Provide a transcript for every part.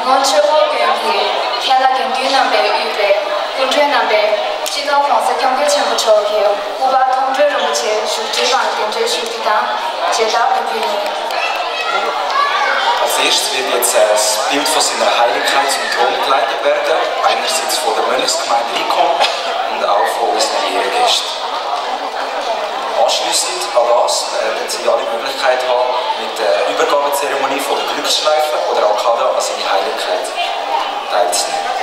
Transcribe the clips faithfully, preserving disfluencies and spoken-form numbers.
སྔོན་ཆོས་འཁོར་དགོན་གྱི་མཁན་བླ་དགེ་འདུན་རྣམ་པས་དབུས་པའི་སྐུ་མགྲོན་རྣམ་པས་སྤྱི་ནོར་༸གོང་ས་༸སྐྱབས་མགོན་ཆེན་པོ་མཆོག་གི་སྐུ་པར་མཐོང་གྲོལ་རིན་པོ་ཆེ་བཞུགས་ཁྲིའི་སྒང་གདན་འདྲེན་ཞུ་རྒྱུ་དང་མཇལ་དར་ཕུལ་རྒྱུ་ཡིན། Als erstes wird jetzt äh, das Bild von seiner Heiligkeit zum Thron geleitet werden, einerseits von der Mönchsgemeinde Rikon und auch von unseren Ehrengästen. Anschliessend an das äh, werden Sie alle die Möglichkeit haben, mit der Übergabezeremonie von der Glücksschleife oder Alkada an seine Heiligkeit teilzunehmen.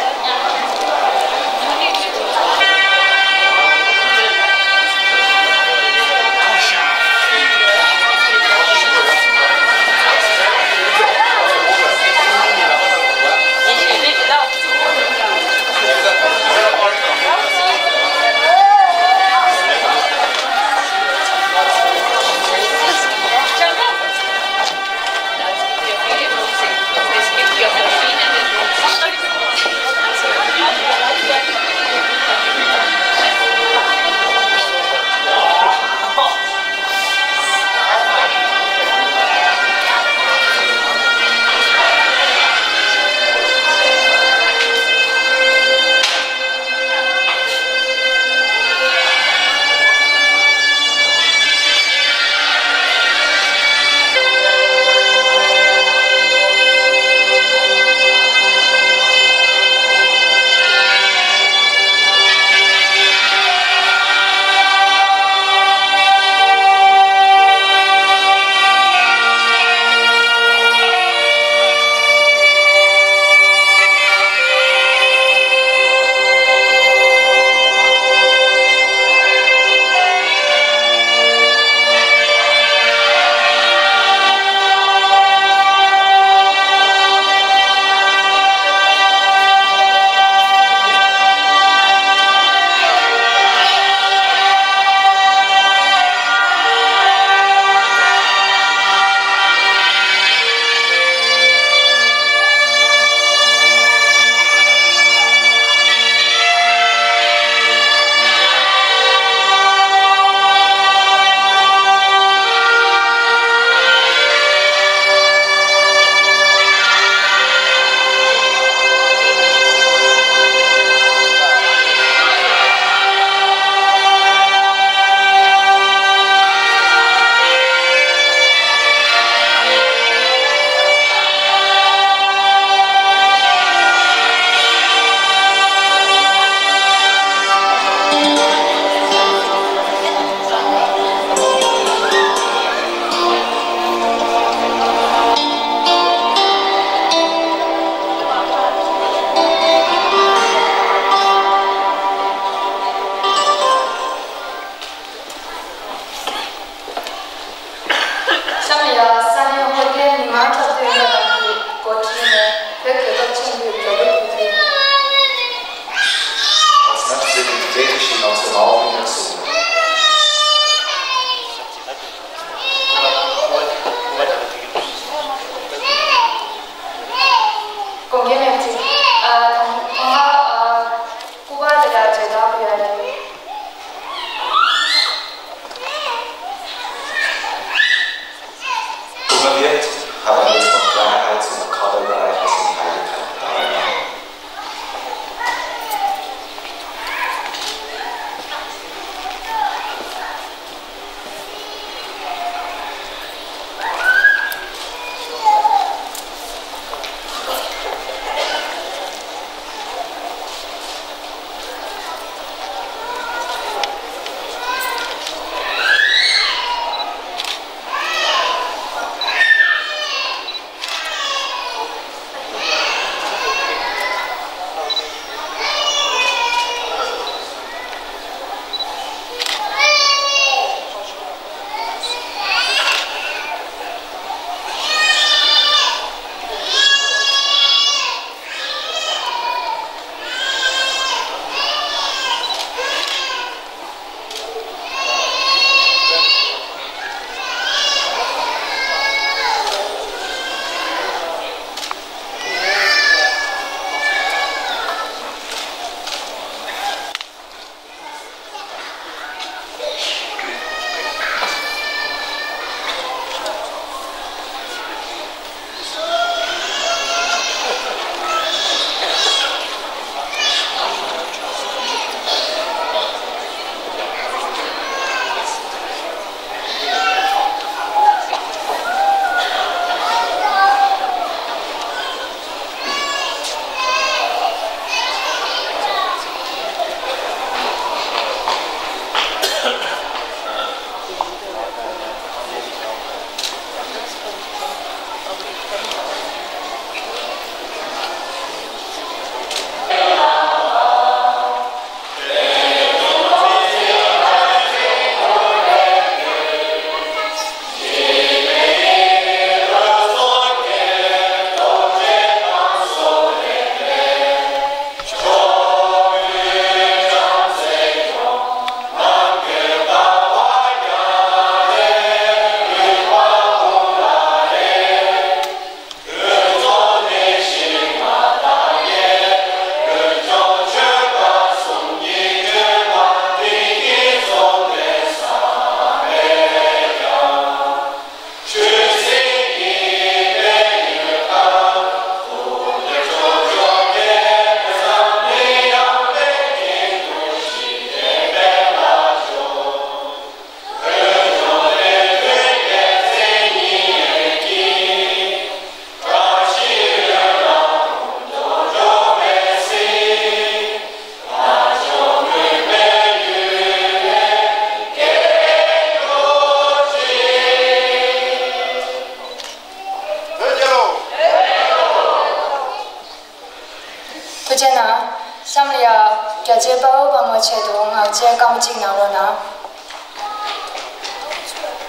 Sehr kann man sich noch erinnern.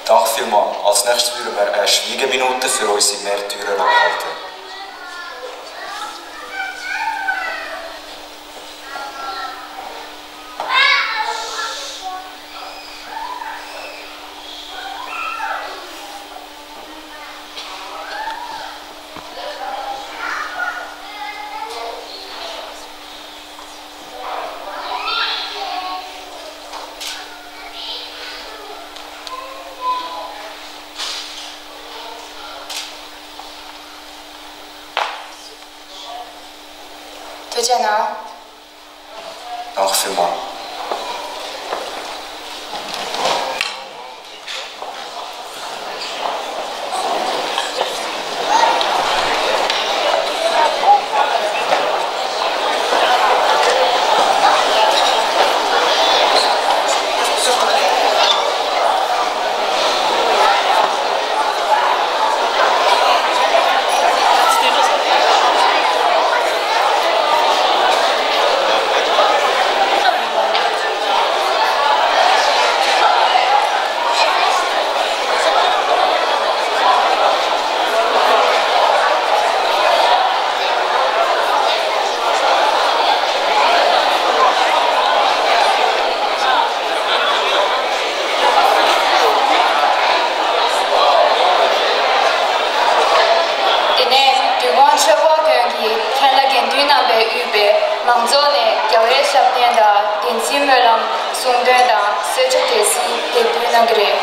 Danke vielmals. Als nächstes würden wir eine Schweigeminute für unsere Märtyrer abhalten. ཐུགས་རྗེ་གནང་། ཨ། ཨོ་ཧྥེ་མ། དེ་ནས་འདུས་ཁང་ཆོས་འཁོར་དགོན་གྱི་མཁན་བླ་དགེ་འདུན་རྣམ་པས་དབུས་པའི་མང་ཚོགས་ནས་རྒྱལ་བའི་ཞབས་བརྟན་དང་བདེན་ཚིག་སྨོན་ལམ་གསུང་འདོན་དང་གསོལ་ཇ་འབྲས་སིལ་འདེགས་འབུལ་གནང་གི་རེད།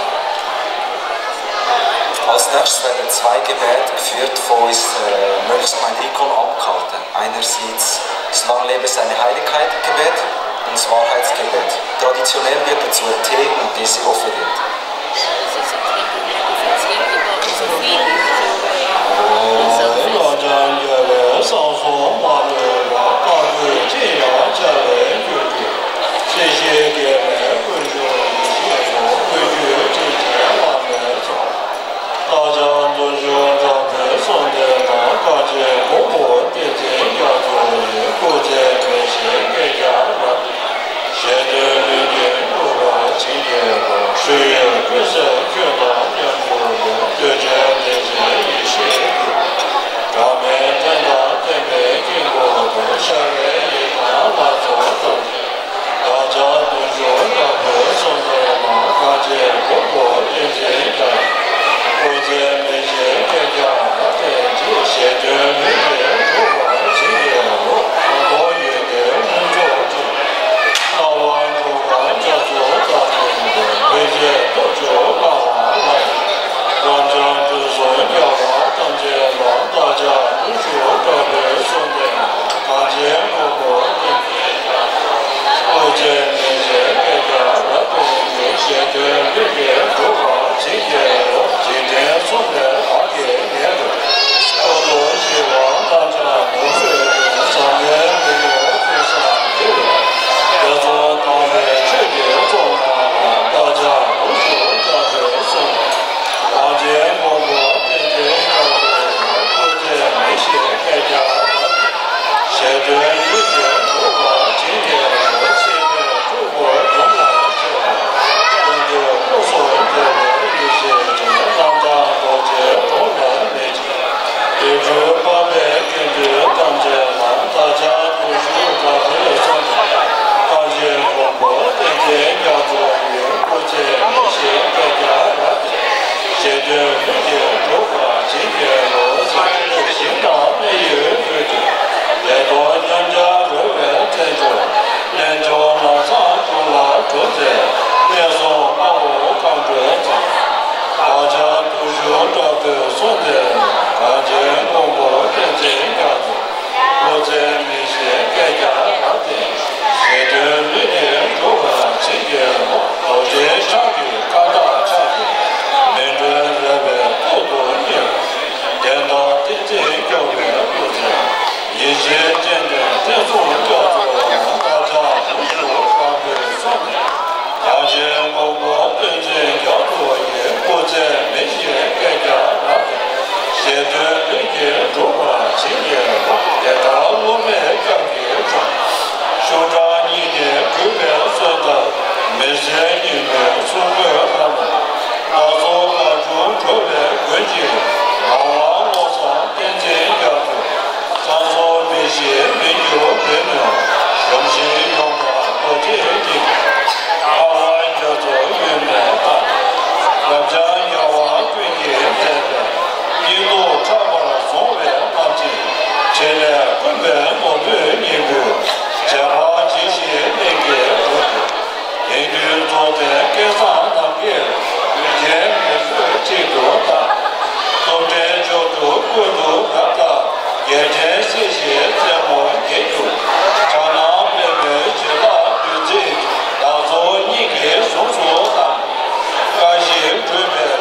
Als nächstes werden zwei Gebete geführt von uns, äh, Mönchs Heinrich und Abgehalten. Einerseits das Lang lebe seine Heiligkeit Gebet und das Wahrheitsgebet. Traditionell wird dazu Tee und Dessert offeriert. བདག་ཅག་མདོ་སྒྱུ་འཕྲུལ་གྱི་གསུང་བདེ་ན། བཀའ་བརྒྱད་དགོངས་པ་ཏིང་འཛིན་རྒྱ་མཚོ་ཡི། སྐུ་ཚེ་མི་ཤིགས་བསྐལ་བརྒྱར་རབ། ཞེ་འདོད་ལུས་ཀྱི་འཁོར་བར་བྱིན་གྱིས་རློབས། སྲིད་ཡུལ་ཀུན་གསལ་ཁྱོད་དང་མཉམ་པར་ལུས། འདོད་ཆེན་བདེ་ཆེན་ཡེ་ཤེས་ཀྱི། དྲི་མེད་བསྟན་དང་བསྟན་པའི་དཀྱིལ་འཁོར་དུ། ཤར་བའི་ཡི་དམ་ལྷ་ཚོགས་ཐམས་ཅད། བདག་ཅག་དུད་འགྲོ་ནག་པོའི་གསུང་བདེ་ན། བཀའ་བརྒྱད་དགོངས་པ་ཏིང་འཛིན་རྒྱ། སྐུ་ཚེ་མི་ཤིགས་བསྐལ་བརྒྱར་བརྟན་ཅིང་། ཞེ་འདོད་ལུས་འདི་འཁོར་བར་བྱིན་གྱིས་རློབས། ཁོང་དུ་ཡོད་དེ་མུན་ཚོགས་འཁྲུགས། སྣང་བ་འཁྲུགས་པ་རྒྱ་མཚོ་རྩ་བྲལ་དུ། བོད་ཀྱི་སྟོབས་བཅུ་བླ་མ་ལ།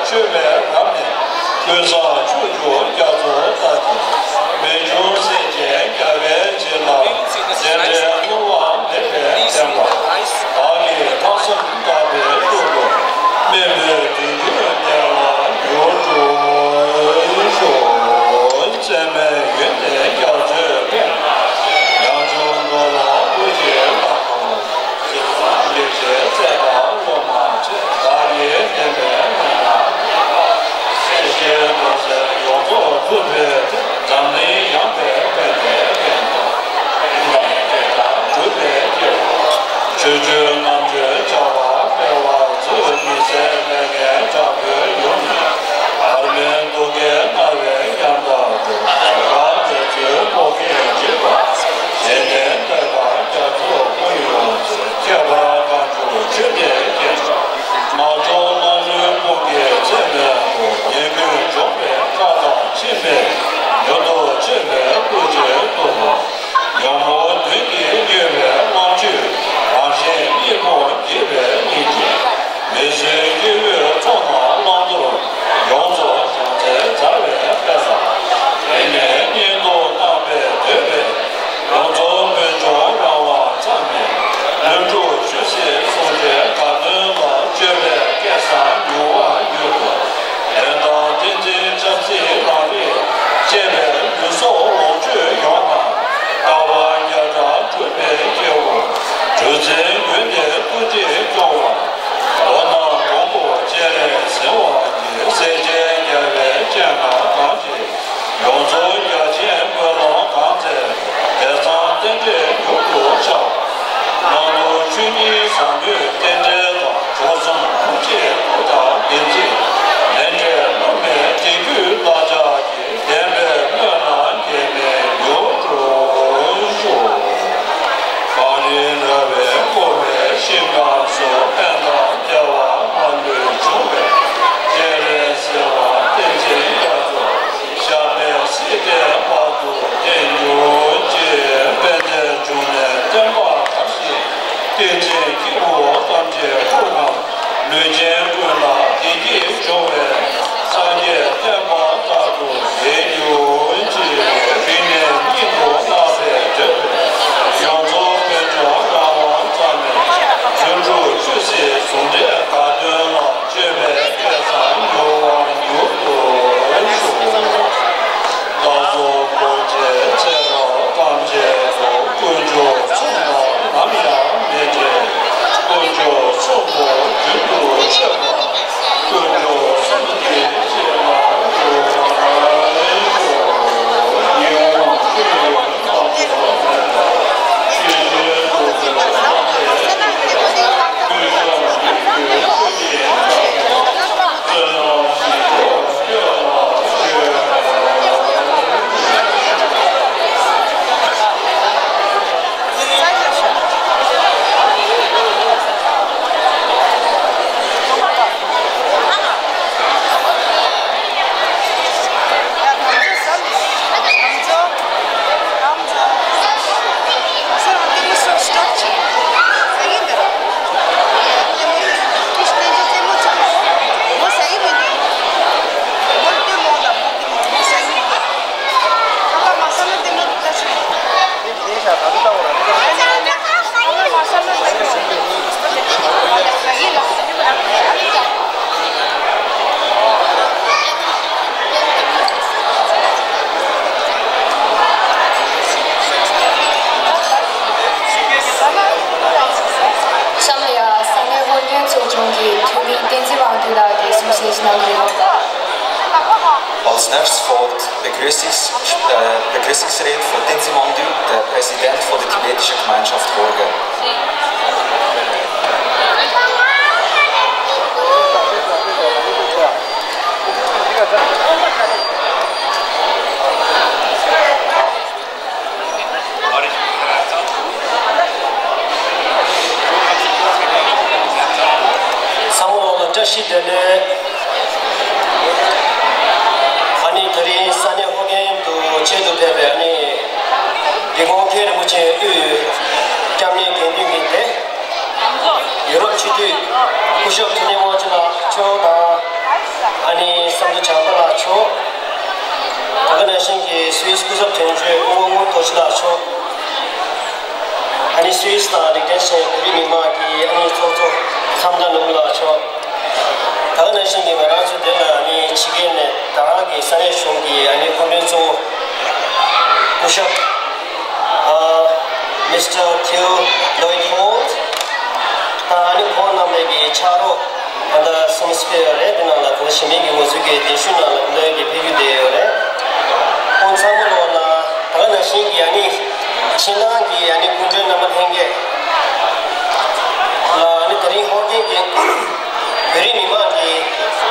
མཆོད་པའི་རབ་ནི་ཀུན་བཟང་ཕྱོགས་བཅུ་རྒྱ་མཚོ་ལྟ་སྟེ། རྨད་བྱུང་སྲས་ཆེན་རྒྱལ་བའི་བྱིན་རླབས་རྗེས་དྲན་བསླུ་བ་མེད་པའི་བསྟན་པ། བདག་གིས་ལྷག་བསམ་བརྟག་པའི་ལྷུན་གྲུབ་སྨིན་པའི་དུས་རྒྱུན་གནས་ལ་འགྱུར་འགྲོ་ཤོག །བཙུན་མའི་ཡོན་ཏན་རྒྱ་མཚོའི་ཕན། ཡང་བྱུང་འགྲོ་ལ་བསྐུལ་ཞིང་བསླབ་པ། ཞེས་བསམ་གྱིས་བརྗེད་ཚེ་དང་བློ་མ་བྱས། བདག་གིས་བསྟན་པའི་སྨོན་ལམ་ཡོད་པ། སེམས་ཅན་འགྲོ་སེམས་ཡོངས་རྫོགས་ཐུབ་པའི་མཐུ། འཛམ་གླིང་ཡངས་པའི་ཕན་བདེའི་ཕན་བདེ་དང་བདེ་ཐང་གྲུབ་པའི་སྐྱེ་བོ། ཆོས་སྤྱོད་རྣམ་དཔྱོད་བྱ་བ་སྤེལ་བ་མཛོད། མི་ཟད་ལས་ངན་དགྲ་བོའི་ཡུལ་ནས། མར་མེ་མདུང་རྒྱུད་རྣ་བའི་ཉམས་དང་འགྲོགས། གང་དེ་ཚོའི་ཕོ་སྐྱེས་འཇིགས་པ། ཞི་གནས་གནས་གང་རྒྱ་མཚོ་ཀུན་ཡོངས་མཛོད། ཁྱད་པར་གང་བྱུང་ཆོས་འདི་སྐད། མ་འགྲོ་མ་ལུས་དཔུང་གི་རྩེ་ནས་བསྐོར། ཉེས་ཀུན་འཇོམས་པའི་བཀའ་དང་འཆི་མེད་མྱུར་དུ་མཆོད་པའི་སྐུ་ཅན་སྟོབས། ཉོན་མོངས་བདུད་ཀྱིས་མྱོས་པའི་དབང་ཕྱུག་རང་གཞན་གཉིས་པོ་དགྱེས་པའི་སྙིང་རྗེ། མི་བཟོད་སྐྱེ་བོའི་ཚོགས་རྣམས་བླང་དོར། ཡོངས་རྫོགས་བྱང་སེམས་མཛའ་བའི་དཔལ་ལ། དེ་ནས་སྙིང་སྟོབས་རྣམ་པར་གཏོད་པའི། ཡོངས་རྫོགས་བོད་ལྗོངས་རང་དབང་མཚམས་མེད། ལྷུན་གྲུབ་ཆོས་སྲིད་ཟུང་འབྲེལ་དགའ་སྟོན་ལ། སྤྱོད་པའི་སྐལ་བཟང་མྱུར་བར་འགྱུར་དུ། དོན་དམ་བསྟན་འཛིན་ཆབ་སྲིད་ལམ་རིམ་བཅས་པའི་ལུས་སྲོག་ལོངས་སྤྱོད་ཡོངས་དང་། ལྟ་བ་རྒྱ་གྲགས་གྲུབ་པའི་སྐྱེ་བོ། གྲུབ་ཆེན་མགོན་དེ་ཐུགས་རྗེས་སྐྱོང་བ། མདོ་དང་སྡོང་པོ་སྤྱན་རས་གཟིགས་དབང་གིས། སྲས་ཆེན་རྒྱལ་བའི་སྤྱན་སྔར་གང་མཆིས། ཡོངས་རྫོགས་རྒྱ་ཆེན་སྨོན་ལམ་གང་མཛད། དེ་ཚང་རྟེན་འབྲེལ་མྱུར་དུ་འཆར། གནམ་ལོ་ཆུ་གཉིས་ཟག་མེད་རྟེན་འབྲེལ་དང་། གྲོགས་ཚོམ་ཐུགས་རྗེའི་སྐུ་དང་བདེན་ཚིག་ལས་འབྲས་བསླུ་མེད་དེ་རྒྱུད་བདག་ཅག་གི། བདེན་པའི་སྨོན་ལམ་འགལ་མེད་མྱུར་འགྲུབ་ཤོག །གངས་རིའི་ར་བས་བསྐོར་བའི་ཤིང་ཀང་སོགས། ཕན་དང་བདེ་བ་མ་ལུས་འབྱུང་བའི། སྤྱན་རས་གཟིགས་དབང་བསྟན་འཛིན་རྒྱ་མཚོ། ཞབས་པད་སྲིད་མཐའི་བར་དུ་བརྟན་གྱུར་ཅིག །དཔལ་ལྡན་འབྱུང་གནས་བསྟན་པ་དར་ཞིང་རྒྱས། བསྟན་འཛིན་སྐྱེས་བུ་ཐམས་ཅད་སྐུ་ཁམས། ལུས་ཅན་ཀུན་ལ་བདེ་སྐྱིད་འབྱུང་བའི། སངས་རྒྱས་བསྟན་པ་རྟག་ཏུ་རྒྱས་གྱུར་ཅིག །རིང་ནས་སྙིང་དུ་བརྣག་པའི་འདོད་པས། ཡོངས་རྫོགས་བོད་ལྗོངས་རང་དབང་རྩ་མེད། ལྷུན་གྲུབ་ཆོས་སྲིད་ཟུང་འབྲེལ་དགའ་སྟོན་ལ། སྤྱོད་པའི་སྐལ་བཟང་མྱུར་བར་འགྱུར་དུ་ཤོག །རྟ་ཟོར་འཁོར་བཅས་ཚེ་རབས་ཐམས་ཅད་དུ། དཀོན་མཆོག་གསུམ་དང་ནམ་ཡང་མི་འབྲལ། དཀོན་མཆོག་གསུམ་པོ་རྒྱུན་དུ་ཆད་པ། དཀོན་མཆོག་གསུམ་གྱི་རྗེས་ལ་འགྲོ་བར་ཤོག །ཡིད་འོང་ཆོས་ཀྱི་གཤམ་ལ་ཡང་ས་གནས་ཨོ་རྒྱན་ཚོགས་ཆུང་གི་འཐུས་མི་བསྟན་འཛིན་དབང་འདུས་ལགས་ཀྱིས་གསུང་བཤད་ཞིག་གནང་གི་ཡོད། Als nächstes folgt Begrüßungs-, äh, Begrüßungsrede von Tenzin Wangdu, der Präsident von der tibetischen Gemeinschaft Borge. ཚང་མ་ལོག་ལ་བཀྲ་ཤིས་བདེ་ལེགས། ཨ་ནི་དེ་རིང་ས་གནས་ཨོ་རྒྱན་དུ་ཆེད་དུ་ཕེབས་པའི་ཨ་ནི་དགེ་སློང་མཁན་རིན་པོ་ཆེ་དབུས་སྐྱབས་གནས་དགེ་འདུན་གྱི་སྡེ། ཡུ་རོབ་སྤྱི་འཐུས་སྐུ་ཞབས་ཐུབ་བསྟན་དབང་ཕྱུག་ལགས་མཆོག་དང་། ཞིང་གི་སུད་སི་སྐུ་ཚབ་དོན་གཅོད་སྐུ་ངོ་རྡོ་རྗེ་ལགས་མཆོག་ཨ་ནི་སུད་སི་དང་ལིག་ཏེན་ཤི་ཊེན་བོད་རིགས་མི་མང་གི་ཨ་ནི་ཚོགས་གཙོ་མཚམས་དང་ནོར་བུ་ལགས་མཆོག་ད་ག་ནང་བཞིན་གྱི་ང་རང་ཚོ་དེ་ལ་ཨ་ནི་ཕྱི་རྒྱལ་ནས་ད་ག་གི་ས་གནས་གཞུང་གི་ཨ་ནི་སྐུ་མགྲོན་གཙོ་བོ་སྐུ་ཞབས་ཨ་མིས་ཊར་ཐིའོ་ལོའིཌ་ཧོལ་དང་ཨ་ནི་ཁོང་རྣམ་པའི་གི་ཕྱག་རོགས། ད་ལྟ་གསུམ་སྤེལ་ཡོད་རེད། དེ་ནང་ལ་ད་ལྟ་གཞན་མི་གི་ང་ཚོའི་གི་གདན་ཞུ་ནང་ལ་ད་ལྟ་གི་ཕེབས་རྒྱུ་དེ་ཡོད་རེད། ཁོང་ཚང་མ་ལོག་ལ་ད་ག་ནང་བཞིན་གི་ཨ་ནི་ཕྱི་ནང་གི་ཨ་ནི་སྐུ་མགྲོན་རྣམ་པ་ལྷན་རྒྱས་ལ་ཨ་ནི་དེ་རིང་ཧོར་གན་གི་བོད་རིགས་མི་མང་གི་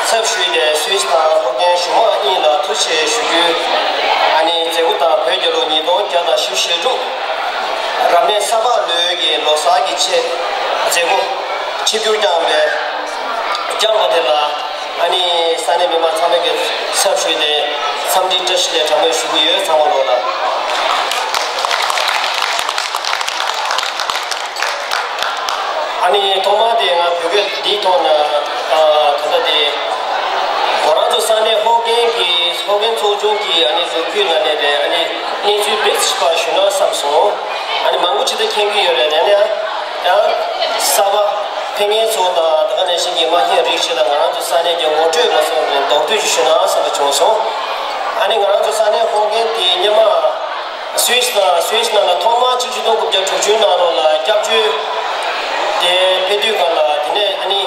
ཚབ་ཞུས་ཏེ་སུད་སི་དང་ཧོར་གན་གཞུང་མང་གཉིས་ལ་ཐུགས་རྗེ་ཆེ་ཞུ་རྒྱུའི་ཨ་ནི་མཛད་སྒོ་དང་བོད་རྒྱལ་ལོ་ཉིས་སྟོང་བརྒྱ་དང་བཞི་བཅུ་ཞེ་དྲུག་རབ་གནས་ས་ཕག་ལོའི་གི་ལོ་གསར་གྱི་ཆེད་མཛད་སྒོ་ཆིབས་བསྒྱུར་བསྐྱངས་པའི་བསྐྱངས་པ་དེ་ལ་ཨ་ནི་ས་གནས་མི་མང་ཚང་མས་ཀྱི་ཚབ་ཞུས་ཏེ་འཚམས་འདྲི་བཀྲ་ཤིས་བདེ་ལེགས་གྲངས་མེད་ཞུ་གི་ཡོད། ཚང་མ་ལོག་ལ། ཨ་ནི་ཐོག་མར་དེ་ང་བོད་སྐད་འདིའི་ཐོག་ནས་ཨ་ད་ལྟ་དེ་ང་རང་ཚོ་ས་གནས་ཧོར་གན་གྱི་ཧོར་གན་ཚོགས་ཆུང་གི་ཨ་ནི་ལོ་རྒྱུས་ལ་གནས་པའི་ཨ་ནི་གནས་ཚུལ་བེད་སྤྱོད་པ་ཞུ་ན་བསམ་སོང་། ཨ་ནི་མང་པོ་ཅིག་ད་མཁྱེན་གྱི་ཡོད་རེད། ཡང་ན་ཡང་གསར་པ་ཕེབས་མཁན་ཚོ་དང་ད་ག་ནང་བཞིན་གྱི་མ་མཁྱེན་རིགས་ཤིག་ལ་ང་རང་ཚོ་ས་གནས་ཀྱི་ངོ་སྤྲོད་མ་སོང་བའི་མདོར་བསྡུས་ཤིག་ཞུ་ན་བསམ་པ་བྱུང་སོང་། ཨ་ནི་ང་རང་ཚོ་ས་གནས་ཧོར་གན་དེ་སྔོན་མ་སུད་སི་དང་སུད་སི་ནང་ལ་ཐོག་མར་ཆིག་སྟོང་དགུ་བརྒྱ་དྲུག་ཅུ་ནང་ལོགས་ལ་སྐྱབས་བཅོལ་དེ་ཕེབས་དུས་སྒང་ལ་དེ་ནས་ཨ་ནི་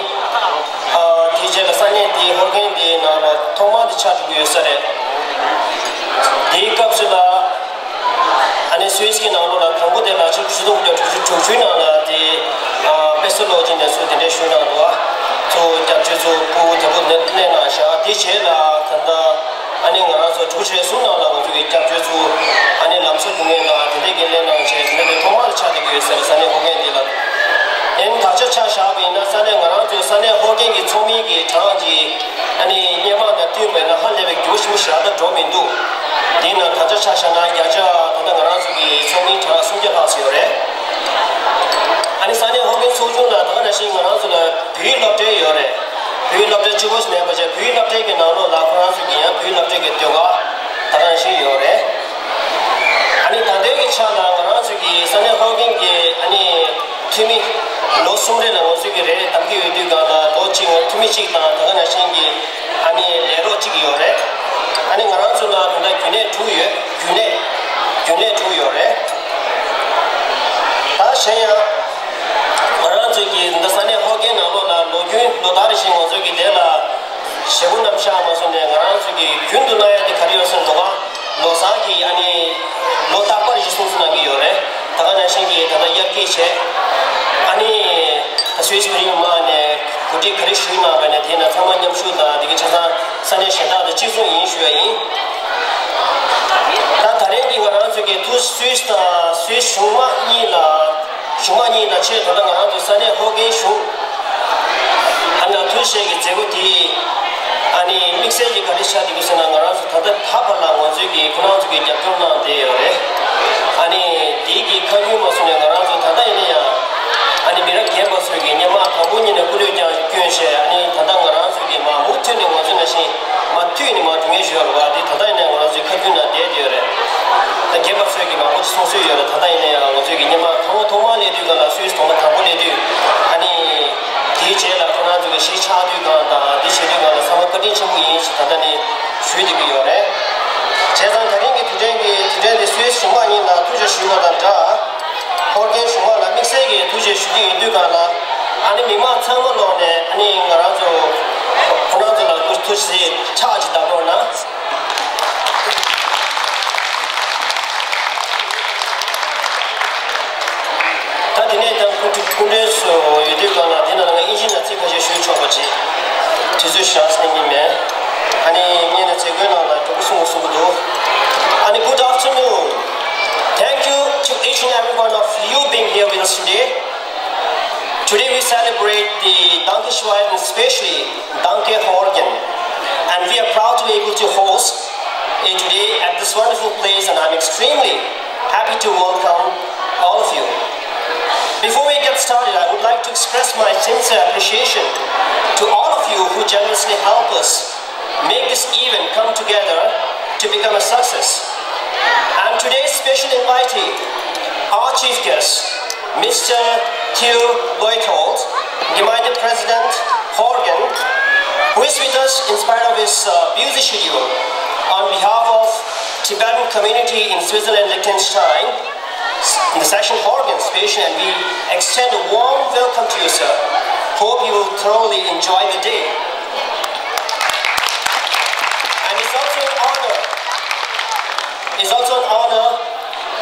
ཨ་དེའི་རྗེས་ལ་ས་གནས་དེའི་ཧོར་གན་དེའི་ནང་ལ་ཐོག་མར་དེ་ཆགས་འགྲོ་གི་ཡོད་ས་རེད། དེའི་སྐབས་སུ་ལ་ཨ་ནི་སུད་སི་གི་ནང་ལོགས་ལ་དང་པོ་དེ་ལ་ཆིག་སྟོང་དགུ་བརྒྱ་དྲུག་ཅུ་དྲུག་ཅུའི་ནང་ལ་དེ་ཨ་དཔེ་སྲོལ་ལོ་རྒྱུས་ནས་ཚུར་དེ་འདྲའི་ཞུ་གནང་འདུག་ཨ་ཚོ་སྐྱབས་བཅོལ་ཚོ་སྤུ་གུ་དེ་ཚོ་ནས་སླེབས་གནང་བཞག་དེའི་རྗེས་ལ་ད་ལྟ་ཨ་ནི་ང་རང་ཚོ་དྲུག་ཅུ་རེ་གསུམ་ནང་ལ་ང་ཚོ་གི་སྐྱབས་བཅོལ་ཚོ་ཨ་ནི་ལམ་སང་སྡུག་བསྔལ་དང་དེ་འདྲའི་གི་སླེབས་གནང་བྱས་དེ་འདྲ་དེ་ཐོག་མར་ཆགས་བསྡད་ཀྱི་ཡོད་ཟེར་ས་གནས་ཧོར་གན་འདི་ལ། ཨེ་ནི་ད་ཆ་ཆ་བཞག་པ་ཡིན་ན་ས་གནས་ང་རང་ཚོའི་ས་གནས་ཧོར་གན་གྱི་ཚོགས་མིའི་གི་གྲངས་ཀྱི་ཨ་ནི་སྔོན་མ་དང་བསྟུན་པ་ཡིན་ན་ཧ་ལས་པའི་འགྱུར་བ་ཞིག་ཞེ་དྲག་འགྲོ་མི་འདུག་དེས་ན་ད་ཆ་ཆ་བཞག་ན་བརྒྱ་ཆ་ད་ལྟ་ང་རང་ཚོ་གི་ཚོགས་མིའི་གྲངས་སུམ་བརྒྱ་ལྷག་ཙམ་ཡོད་རེད། ཨ་ནི་ས་གནས་ཧོར་གན་ཚོགས་ཆུང་ལ་ད་ག་ནང་བཞིན་ང་རང་ཚོ་ལ་བོད་ཡིག་སློབ་གྲྭ་ཡོད་རེད། བོད་ཡིག་སློབ་གྲྭ་གཅིག་པོ་ཞིག་མེད་པ་བྱས་བོད་ཡིག་སློབ་གྲྭ་གི་ནང་ལོགས་ལ་ཁོ་རང་ཚོ་གི་ཡང་བོད་ཡིག་སློབ་གྲྭ་གི་ཟློས་གར་ད་ག་ནང་བཞིན་ཡོད་རེད། ཨ་ནི་ད་ལྟའི་གི་ཆ་ལ་ང་རང་ཚོ་གི་ས་གནས་ཧོར་གན་གྱི་ཨ་ནི་འཐུས་མི་ལོ་གསུམ་རེ་ལ་ང་ཚོ་གི་རེ་རེ་བདམས་ཀྱི་ཡོད་དུས་སྒང་ལ་ལོ་གཅིག་ང་འཐུས་མི་གཅིག་དང་ད་ག་ནང་བཞིན་གྱི་ཨ་ནི་ལས་རོགས་གཅིག་ཡོད་རེད། ཨ་ནི་ང་རང་ཚོ་ལ་ད་ལྟ་རྒྱུན་ལས་དྲུག་ཡོད། རྒྱུན་ལས་རྒྱུན་ལས་དྲུག་ཡོད་རེད། ད་གཞན་ཡང་ང་རང་ཚོ་གི་ད་ལྟ་ས་གནས་ཧོར་གན་ནང་ལོགས་ལ་ལོ་རྒྱུས་ལོ་ལྟར་བཞིན་ང་ཚོ་གི་དེ་ལ་བྱེད་སྒོ་རྣམ་གཞག་མ་སོང་ནས་ང་རང་ཚོ་གི་རྒྱུན་དུ་གནང་ཡ་དེ་ག་རེ་ཡོད་ཟེར་ན་ལོ་ག་ལོ་གསར་གྱི་ཨ་ནི་ལོ་རྟག་པར་གྱི་སྲུང་བརྩི་གནང་གི་ཡོད་རེད། ད་ག་ནང་བཞིན་གྱི་ད་ལྟ་དབྱར་སྐྱིད་བྱས། ཨ་ནི་ད་སུད་སི་བོད་རིགས་མི་མང་ནས་གོ་སྒྲིག་ག་རེ་ཞུས་གནང་བ་ནས་དེ་ན་ཚང་མ་མཉམ་ཞུགས་དང་དེ་གི་ཆ་ཚང་ས་གནས་གཞན་དག་དང་གཅིག་མཚུངས་ཡིན་ཞུ་ཡ་ཡིན། ད་ད་རེས་ཀྱི་ང་རང་ཚོ་གི་ཐུགས་སུད་སི་དང་སུད་སི་གཞུང་མང་གཉིས་ལ་གཞུང་མང་གཉིས་ལ་ཆེད་དུ་ད་ང་རང་ཚོ་ས་གནས་ཧོར་གན་གཞུང་ཨ་ནི་ཐུགས་བཞེས་ཀྱི་མཛད་སྒོ་དེ་ཨ་ནི་དམིགས་བསལ་གྱི་ག་རེ་ཆགས་འདུག་ཟེར་ན་ང་རང་ཚོ་ད་ལྟ་ད་བར་ལ་ང་ཚོའི་གི་ཁོ་རང་ཚོ་གི་རྒྱབ་སྐྱོར་གནང་བསྡད་ཡོད་རེད། ཨ་ནི་དེའི་གི་ཁ་རྒྱུན་མ་སོང་ནས་ང་རང་ཚོ་ད་ལྟ་ཡིན་ན་ཡང་ཨ་ནི་མི་རབས་རྒན་པ་ཚོའི་གི་སྔོན་མ་དང་པོ་ཉིད་ནས་སྐུ་ལུས་ཀྱང་བསྐྱོན་བྱས་ཨ་ནི་ད་ལྟ་ང་རང་ཚོའི་གི་མ་མུ་མཐུད་ནས་ང་ཚོ་ནང་བཞིན་མ་མཐུད་ནས་མ་སྡུག་བསྔལ་ཞུ་ཡ་རེད་བ། དེ་ད་ལྟ་ཡིན་ན་ང་རང་ཚོའི་ཁ་རྒྱུན་ནང་བསྡད་བསྡད་ཡོད་རེད། ད་རྒན་པ་ཚོས་ཀྱི་མང་པོ་ཅིག་གསུང་སྲོལ་ཡོད་རེད། ད་ལྟ་ཡིན་ན་ཡང་ང་ཚོས་ཀྱི་སྔོན་མ་ཐོག་མ་ཐོག་མ་སླེབས་དུས་སྒང་ལ་སུད་སི་ཐོག་མ་དང་པོ་སླེབས་དུས་ཨ་ནི་དེའི་རྗེས་ལ་ཁོ་རང་ཚོ་གི་གཞིས་ཆགས་དུས་སྒང་དང་དེ་བྱེད་དུས་སྒང་ལ་ཚང་མ་བཀའ་དྲིན་ཆེན་པོ་ཡིན་ཞེས་ད་ལྟ་ནས་ཞུས་བསྡད་ཀྱི་ཡོད་རེད། བྱས་ཙང་ད་རིང་གི་དུས་དྲན་གྱི་དུས་དྲན་དེ་སུད་སི་གཞུང་མང་གཉིས་ལ་ཐུགས་རྗེ་ཆེ་ཞུས་པ་དང་སྦྲགས་ཧོར་གན་གཞུང་མང་ལ་དམིགས་བསལ་གྱི་ཐུགས་རྗེ་ཆེ་ཞུ་རྒྱུ་ཡིན་དུས་སྒང་ལ་ཨ་ནི་མི་མང་ཚང་མ་ལོག་ནས་ཨ་ནི་ང་རང་ཚོ་ཁོ་རང་ཚོ་ལ་སྐུ་ཐུགས་རྗེ་ཆེ་ཕྱག་ཅིག་བརྡབ་རོགས་གནང་། ད་དེ་ནས་ཀྱང་སྐུ་མགྲོན་སྐུ་མགྲོན་ཚོ་ཡོད་དུས་སྒང་ལ་དེ་ནང་ལ་ང་ཨིན་ཇི་ནང་ཚིག་ཁ་ཤས་ཞུ་ཆོག་པ་ཅིག་དུས་ཚོད་ཞག་སྣེ་གཉིས་མེད། ཨ་ནི་ངས་ནི་མཛད་སྒོའི་ནང་ལ་མགྱོགས་པོ་གསུང་དགོས་གསུང་གི་འདུག་ཨ་ནི། Good afternoon. Thank you to each and every one of you being here with us today. Today we celebrate the Dangte Shuvai and especially Dangte Horgen, and we are proud to be able to host it today at this wonderful place, and I'm extremely happy to welcome all of you. Before we get started, I would like to express my sincere appreciation to all of you who generously help us make this event come together to become a success. And today's special invitee, our chief guest, Mister Theo Leuthold, Gemeinde President Horgen, who is with us in spite of his uh, busy schedule. On behalf of Tibetan community in Switzerland, Liechtenstein, in the section Horgen Station, and we extend a warm welcome to you, sir. Hope you will thoroughly enjoy the day. And it's also an honor. It's also an honor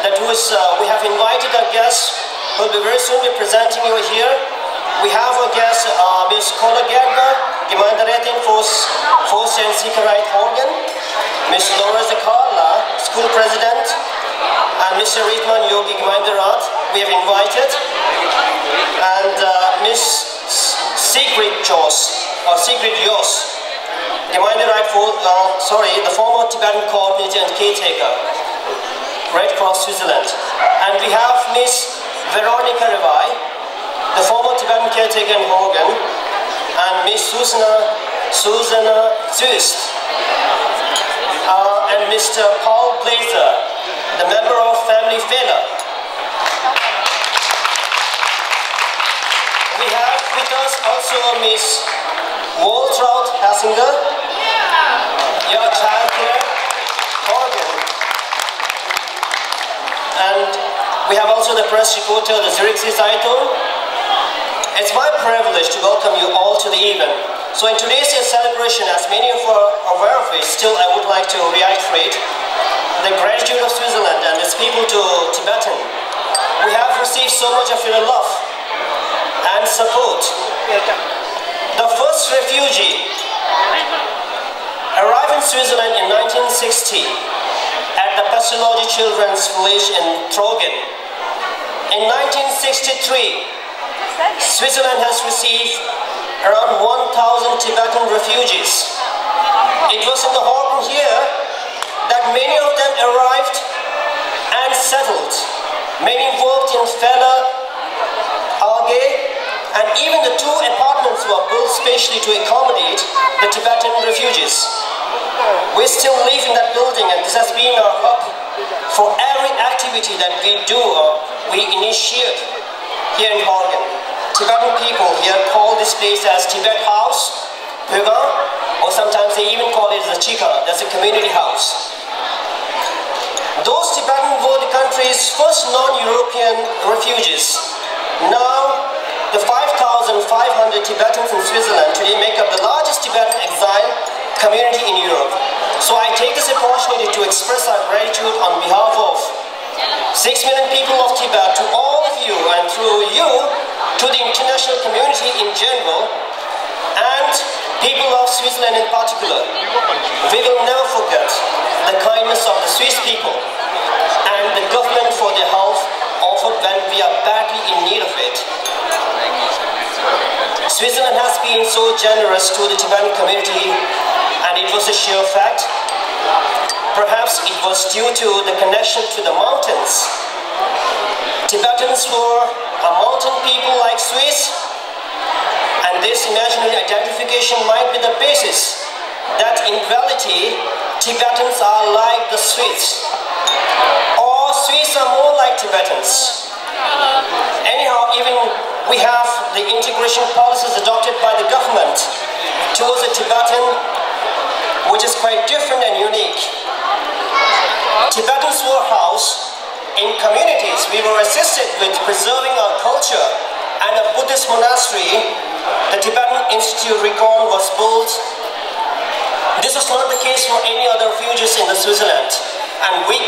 that was, uh, we have invited our guests who will be very soon be presenting you here. We have a guest, uh, Miss Kola Gerber, Gemeinderätin for, for Saint Sicherheit Horgen, Miss Laura Zakala, school president, and Mister Ritman Yogi Gemeinderat, we have invited, and uh, Miss Sigrid Jos, or Sigrid Jos, Gemeinderat for, uh, sorry, the former Tibetan coordinator and caretaker, Red Cross Switzerland. And we have Miss Veronica Revai, the former Tibetan caretaker in Horgen, and Miss Susanna, Susanna Züst, uh, and Mister Paul Blazer, the member of Family Fellow. We have with us also Miss Waltraud Hassinger, your child care organ. And we have also the press reporter, the Zürich Zeitung. It's my privilege to welcome you all to the event. So in today's celebration, as many of you are aware of it, still I would like to reiterate the gratitude of Switzerland and its people to Tibetan. We have received so much of your love and support. The first refugee arrived in Switzerland in nineteen sixty at the Pestalozzi Children's Village in Trogen. In nineteen sixty-three, Switzerland has received around one thousand Tibetan refugees. It was in the Horgen here that many of them arrived and settled. Many worked in Fela, Alge, and even the two apartments were built specially to accommodate the Tibetan refugees. We still live in that building, and this has been our hub for every activity that we do or we initiate here in Horgen. Tibetan people here call this place as Tibet House, Pyogang, or sometimes they even call it the Chika, that's a community house. Those Tibetans were the country's first non-European refugees. Now, the five thousand five hundred Tibetans in Switzerland today make up the largest Tibetan exile community in Europe. So I take this opportunity to express our gratitude on behalf of six million people of Tibet, to all of you and through you to the international community in general and people of Switzerland in particular. We will never forget the kindness of the Swiss people and the government for their help offered when we are badly in need of it. Switzerland has been so generous to the Tibetan community, and it was a sheer fact. Perhaps it was due to the connection to the mountains. Tibetans were a mountain people like Swiss, and this imaginary identification might be the basis that in reality Tibetans are like the Swiss, or Swiss are more like Tibetans. Anyhow, even we have the integration policies adopted by the government towards the Tibetan, which is quite different and unique. Tibetans were housed in communities. We were assisted with preserving our culture, and a Buddhist monastery, the Tibetan Institute Rigon, was built. This was not the case for any other refugees in the Switzerland, and we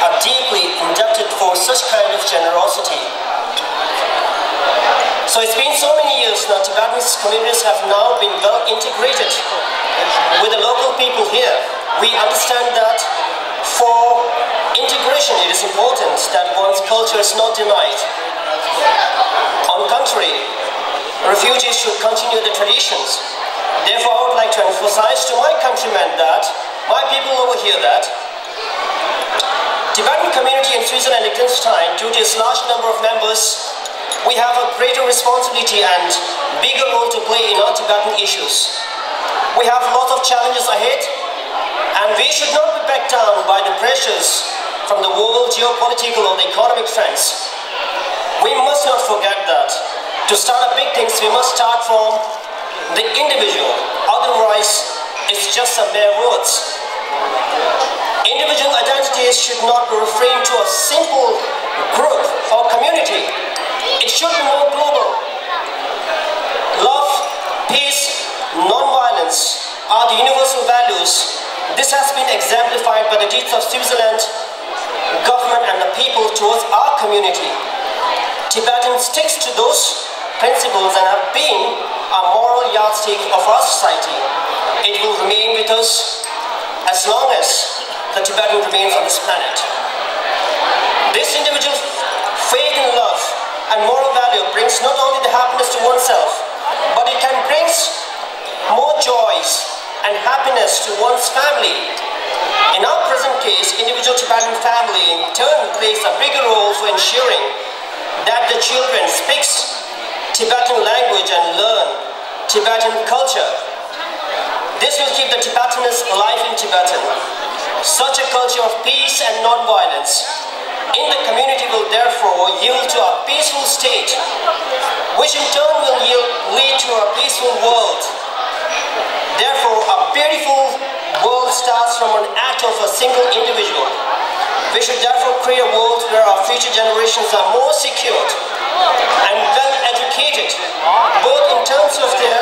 are deeply indebted for such kind of generosity. So it's been so many years now, Tibetan communities have now been well integrated with the local people here. We understand that for integration, it is important that one's culture is not denied. On contrary, refugees should continue the traditions. Therefore, I would like to emphasize to my countrymen that, my people over here, that Tibetan community in Switzerland and Liechtenstein, due to its large number of members, we have a greater responsibility and bigger role to play in our Tibetan issues. We have lots of challenges ahead, And we should not be backed down by the pressures from the world geopolitical or the economic trends. We must not forget that to start up big things, we must start from the individual. Otherwise, it's just some mere words. Individual identities should not be referring to a simple group or community. It should be more global. Love, peace, non-violence are the universal values. This has been exemplified by the deeds of Switzerland government and the people towards our community. Tibetan sticks to those principles and have been a moral yardstick of our society. It will remain with us as long as the Tibetan remains on this planet. This individual faith in love and moral value brings not only the happiness to oneself, but it can bring more joys and happiness to one's family. In our present case, individual Tibetan family in turn plays a bigger role for ensuring that the children speaks Tibetan language and learn Tibetan culture. This will keep the Tibetanist alive in Tibetan. Such a culture of peace and non-violence in the community will therefore yield to a peaceful state, which in turn will yield, lead to a peaceful world. Therefore, a beautiful world starts from an act of a single individual. We should therefore create a world where our future generations are more secured and well educated, both in terms of their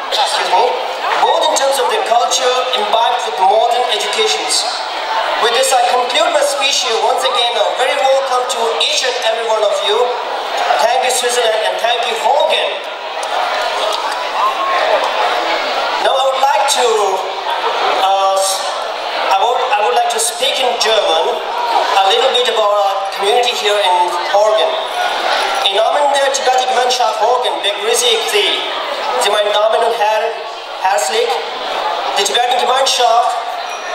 excuse me, both in terms of their culture imbibed with modern educations. With this, I conclude my speech here. Once again, a very welcome to each and every one of you. Thank you, Switzerland, and thank you, Horgen. Now, I would like to, uh, I would, I would like to speak in German a little bit about our community here in Horgen. Im Namen der Tibeter Gemeinschaft Horgen begrüße ich Sie, Sie, meine Damen und Herren, herzlich. Die Tibeter Gemeinschaft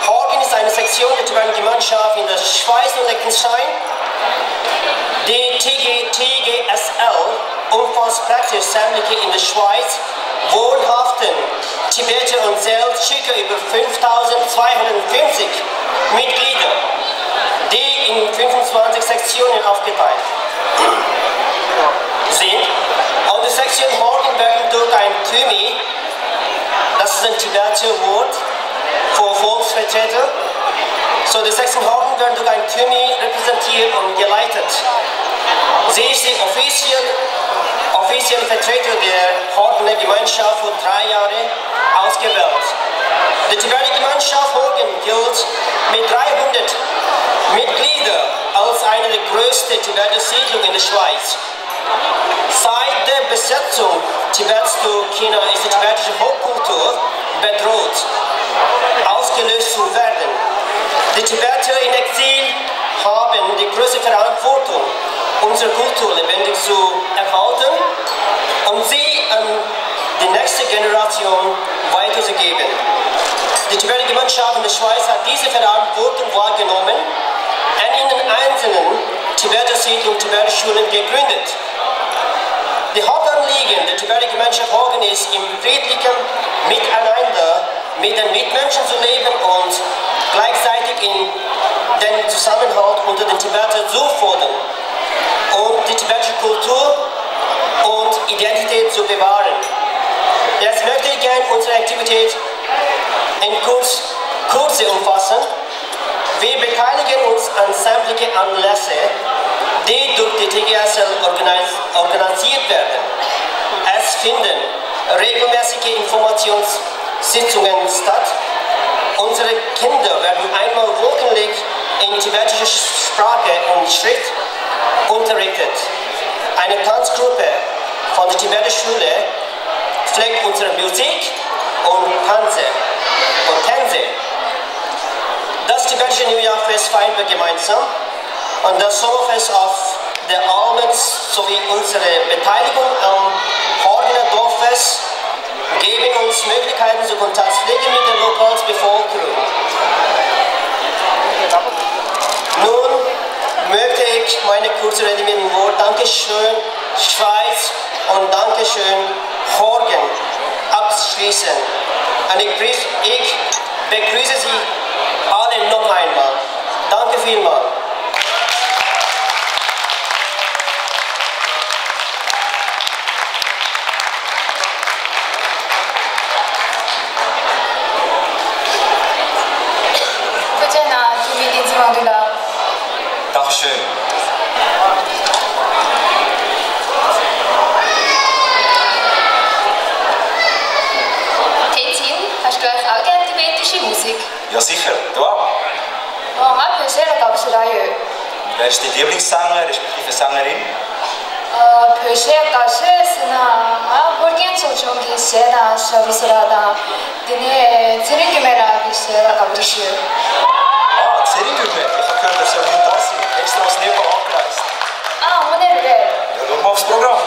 Horgen ist eine Sektion der Tibeter Gemeinschaft in der Schweiz und Liechtenstein. Die T G, T G S L umfasst praktisch sämtliche in der Schweiz wohnhaften Tibeter und zählt circa über fünftausendzweihundertfünfzig Mitglieder, die in fünfundzwanzig Sektionen aufgeteilt sind. Und die Sektion Horgen werden durch ein Tümi, das ist ein Tibeter Wort für Volksvertreter, so die Sektion Horgen werden durch ein Tümi repräsentiert und geleitet. Sie ist die offiziell, offizielle Vertreter der Horgener Gemeinschaft für drei Jahre ausgewählt. Die Tibeter Gemeinschaft Horgen gilt mit dreihundert Mitgliedern als eine der größten Tibeter Siedlungen in der Schweiz. Seit der Besetzung Tibets durch China ist die tibetische Hochkultur bedroht, ausgelöscht zu werden. Die Tibeter in Exil haben die große Verantwortung, unsere Kultur lebendig zu erhalten und sie an die nächste Generation weiterzugeben. Die Tibeter Gemeinschaft in der Schweiz hat diese Verantwortung wahrgenommen und in den einzelnen Tibeter Siedlungen Tibeter Schulen gegründet. Die Hauptanliegen der Tibeter Gemeinschaft Horgen ist, im friedlichen Miteinander mit den Mitmenschen zu leben und gleichzeitig in den Zusammenhalt unter den Tibetern zu fördern und die tibetische Kultur und Identität zu bewahren. Jetzt möchte ich gerne unsere Aktivität in kurz, kurze umfassen. Wir beteiligen uns an sämtlichen Anlässen, die durch die T G S L organis-, organisiert werden. Es finden regelmäßige Informationssitzungen statt. Unsere Kinder werden einmal wöchentlich in tibetischer Sprache und Schrift unterrichtet. Eine Tanzgruppe von der Tibeter Schule pflegt unsere Musik und Tanze und Tänze. Das tibetische Neujahrfest feiern wir gemeinsam und das Sommerfest auf der Alm sowie unsere Beteiligung am Horgener Dorffest geben uns Möglichkeiten zur Kontaktpflege mit der Lokalsbevölkerung. Nun möchte ich meine kurze Rede mit dem Wort Dankeschön, Schweiz und Dankeschön, Horgen abschließen. Und ich, ich Begrüße Sie alle noch einmal. Danke vielmals. ཁྱེད་ཚོ་ནང་འཐུས་མི་བསྟན་འཛིན་དབང་འདུས་ལགས། Dankeschön. Tätchen, hast du auch gern tibetische Musik? Ja, sicher. Du auch? ཨོ། ང་བོད་གཞས་ལ་དགའ་པོ་ཞེ་དྲག་ཡོད། Wer ist dein Lieblingssänger respektive Sängerin? ཨ། བོད་གཞས་དགའ་ཤོས་ཟེར་ན་ང་ཧོར་རྒན་ཚོགས་ཆུང་གི་གཞས་དང་ཞབས་བྲོ་ཟེར་བ་དང་། དེ་ནས་ཚེ་རིང་འགྱུར་མེད་ལགས་ཀྱི་གཞས་ལ་དགའ་པོ་ཞེ་དྲག་ཡོད། Ah, Zering Gürme, ich habe gehört, dass er Winter ist. Extra aus Nepal abgereist. ཨ། དངོས་གནས་རེད་པས། Ja, dann mach aufs Programm.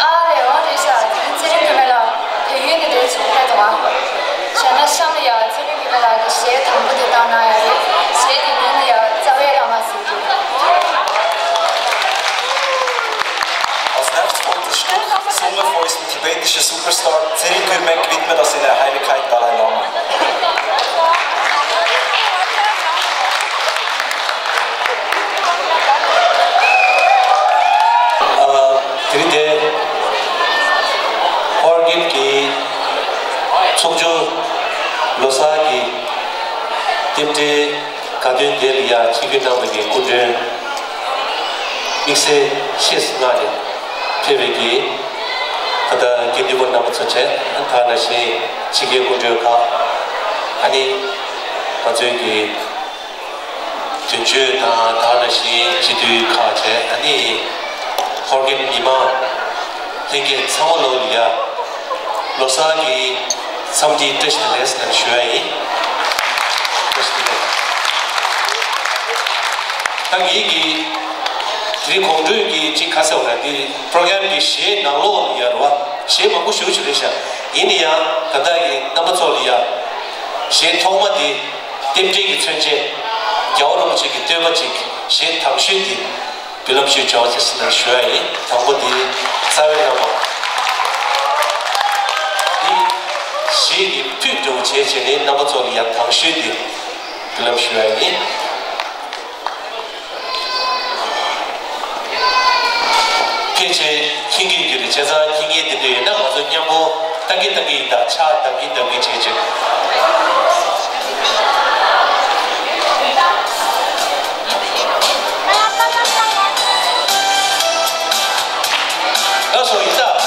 ཨ་ལས། འོ་རེད་ཤག་དེ་རིང་ཚེ་རིང་འགྱུར་མེད་ལགས་བལ་ཡུལ་ནས་འདིར་ཕེབས་འདུག་ཨ། བྱས་ན་གཤམ་ལ་ཡ་ཚེ་རིང་འགྱུར་མེད་ལགས་ཀྱི་གཞས་དང་པོ་དེ་བཏང་གནང་ཡ་རེད། གཞས་དེ་མིང་ལ་ཡ་རྩ་བའི་བླ་མ་ཟེར་གྱི། Als nächstes folgt das Stück, gesungen von unserem tibetischen Superstar Zering Gürme, gewidmet an seine Heiligkeit Dalai Lama. ཨ། དེ་རིང་འདིར་ཧོར་རྒན་གྱི་ཚོགས་ཆུང་ལོ་གསར་གྱི་རྟེན་འབྲེལ་དགའ་སྟོན་དེ་ལ་ཡ་ཆིབས་བསྒྱུར་གནང་བའི་གི་སྐུ་མགྲོན། དམིགས་བསལ་ཆེད་གནང་ནས་ཕེབས་པའི་གི་ད་ལྟ་དགེ་འདུན་པ་རྣམ་པ་ཚོ་བྱས། ད་ནང་བཞིན་ཕྱི་རྒྱལ་སྐུ་མགྲོན་ཁག་ཨ་ནི་ང་ཚོའི་གི་དོན་གཅོད་དང་ད་ནང་བཞིན་སྤྱི་འཐུས་ཁག་བྱས། ཨ་ནི་ཧོར་རྒན་མི་མང་ལྷན་རྒྱས་ཚང་མ་ལོ་ལ་ཡ་ལོ་གསར་གྱི་འཚམས་འདྲིའི་བཀྲ་ཤིས་བདེ་ལེགས་ཟེར་ཞུ་ཡ་ཡིན། བཀྲ་ཤིས་བདེ་ལེགས། ད་ངེད་ཀྱི་དེ་རིང་གོང་དྲོས་ཀྱི་ཅིག་ཁ་གསལ་བ་ལ་འདི་པྲོ་གྷ་རམ་གྱི་གཞས་ནང་ལོགས་ལ་ཡ་རེད་བ། གཞས་མང་པོ་ཞེ་པོ་ཅིག་རེད་ཤག་ཡིན་ན་ཡང་ད་ལྟ་གི་རྣམ་པ་ཚོ་ལ་ཡ་གཞས་ཐོག་མ་དེ་རྟེན་འབྲེལ་གྱི་མཚོན་བྱེད་རྒྱལ་བ་རིན་པོ་ཆེ་གི་བསྟོད་པ་ཅིག་གཞས་དང་ཤོས་དེ། འབུལ་ལམ་ཞུས་བྱ་བ་ཅི་ཞིག་ན་ཞུ་ཡ་ཡིན། དང་པོ་དེ་རྩ་བའི་བླ་མ། དེ་གཞས་ཀྱི་ཕུད་འདྲ་བོ་བྱས་བྱས་ནས་རྣམ་པ་ཚོ་ལ་ཡང་དང་ཤོས་དེ་འབུལ་ལམ་ཞུ་ཡ་ཡིན། ཕལ་ཆེར་མཁྱེན་གྱི་ཡོད་ཀྱི་རེད། བྱས་ཙང་མཁྱེན་མཁན་དེ་འདྲ་ཡོད་ན་ང་ཚོ་མཉམ་པོ་ལྟ་གི་ལྟ་གི་ཡིན། ད་ཕྱག་བརྡབ་གི་བརྡབ་གི་བྱས་བྱས། ལགས་སོ། ཡིན་ད།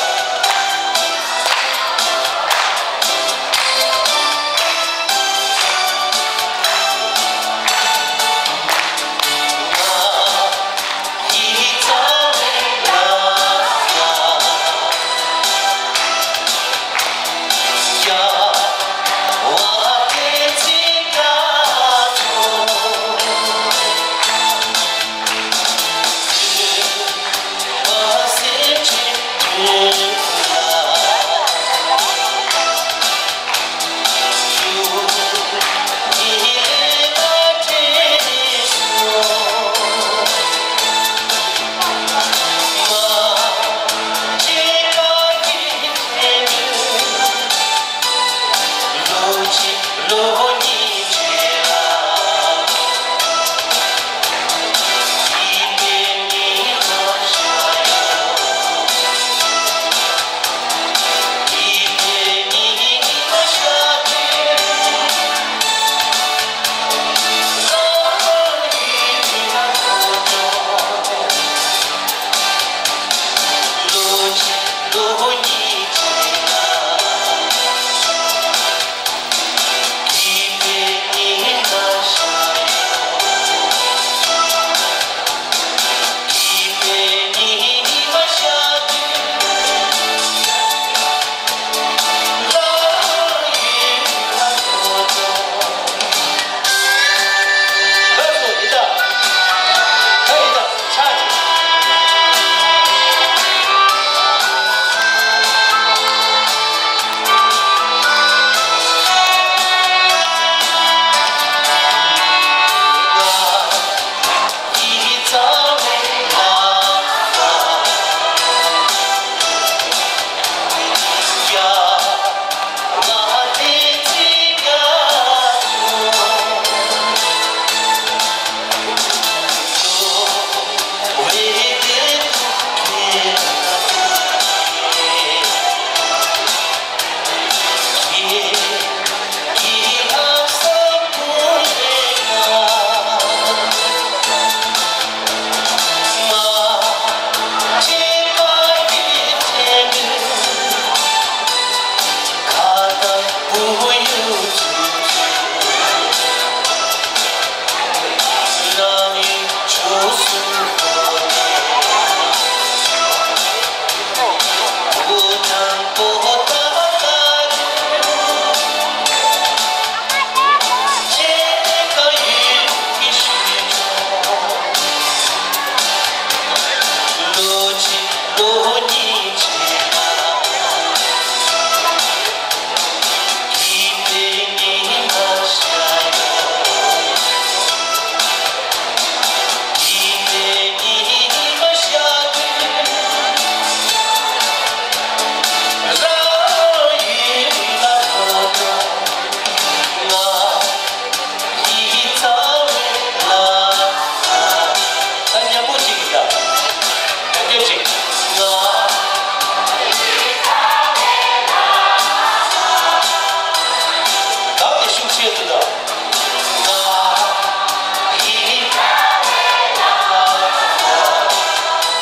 ཡོད་དུ་ད།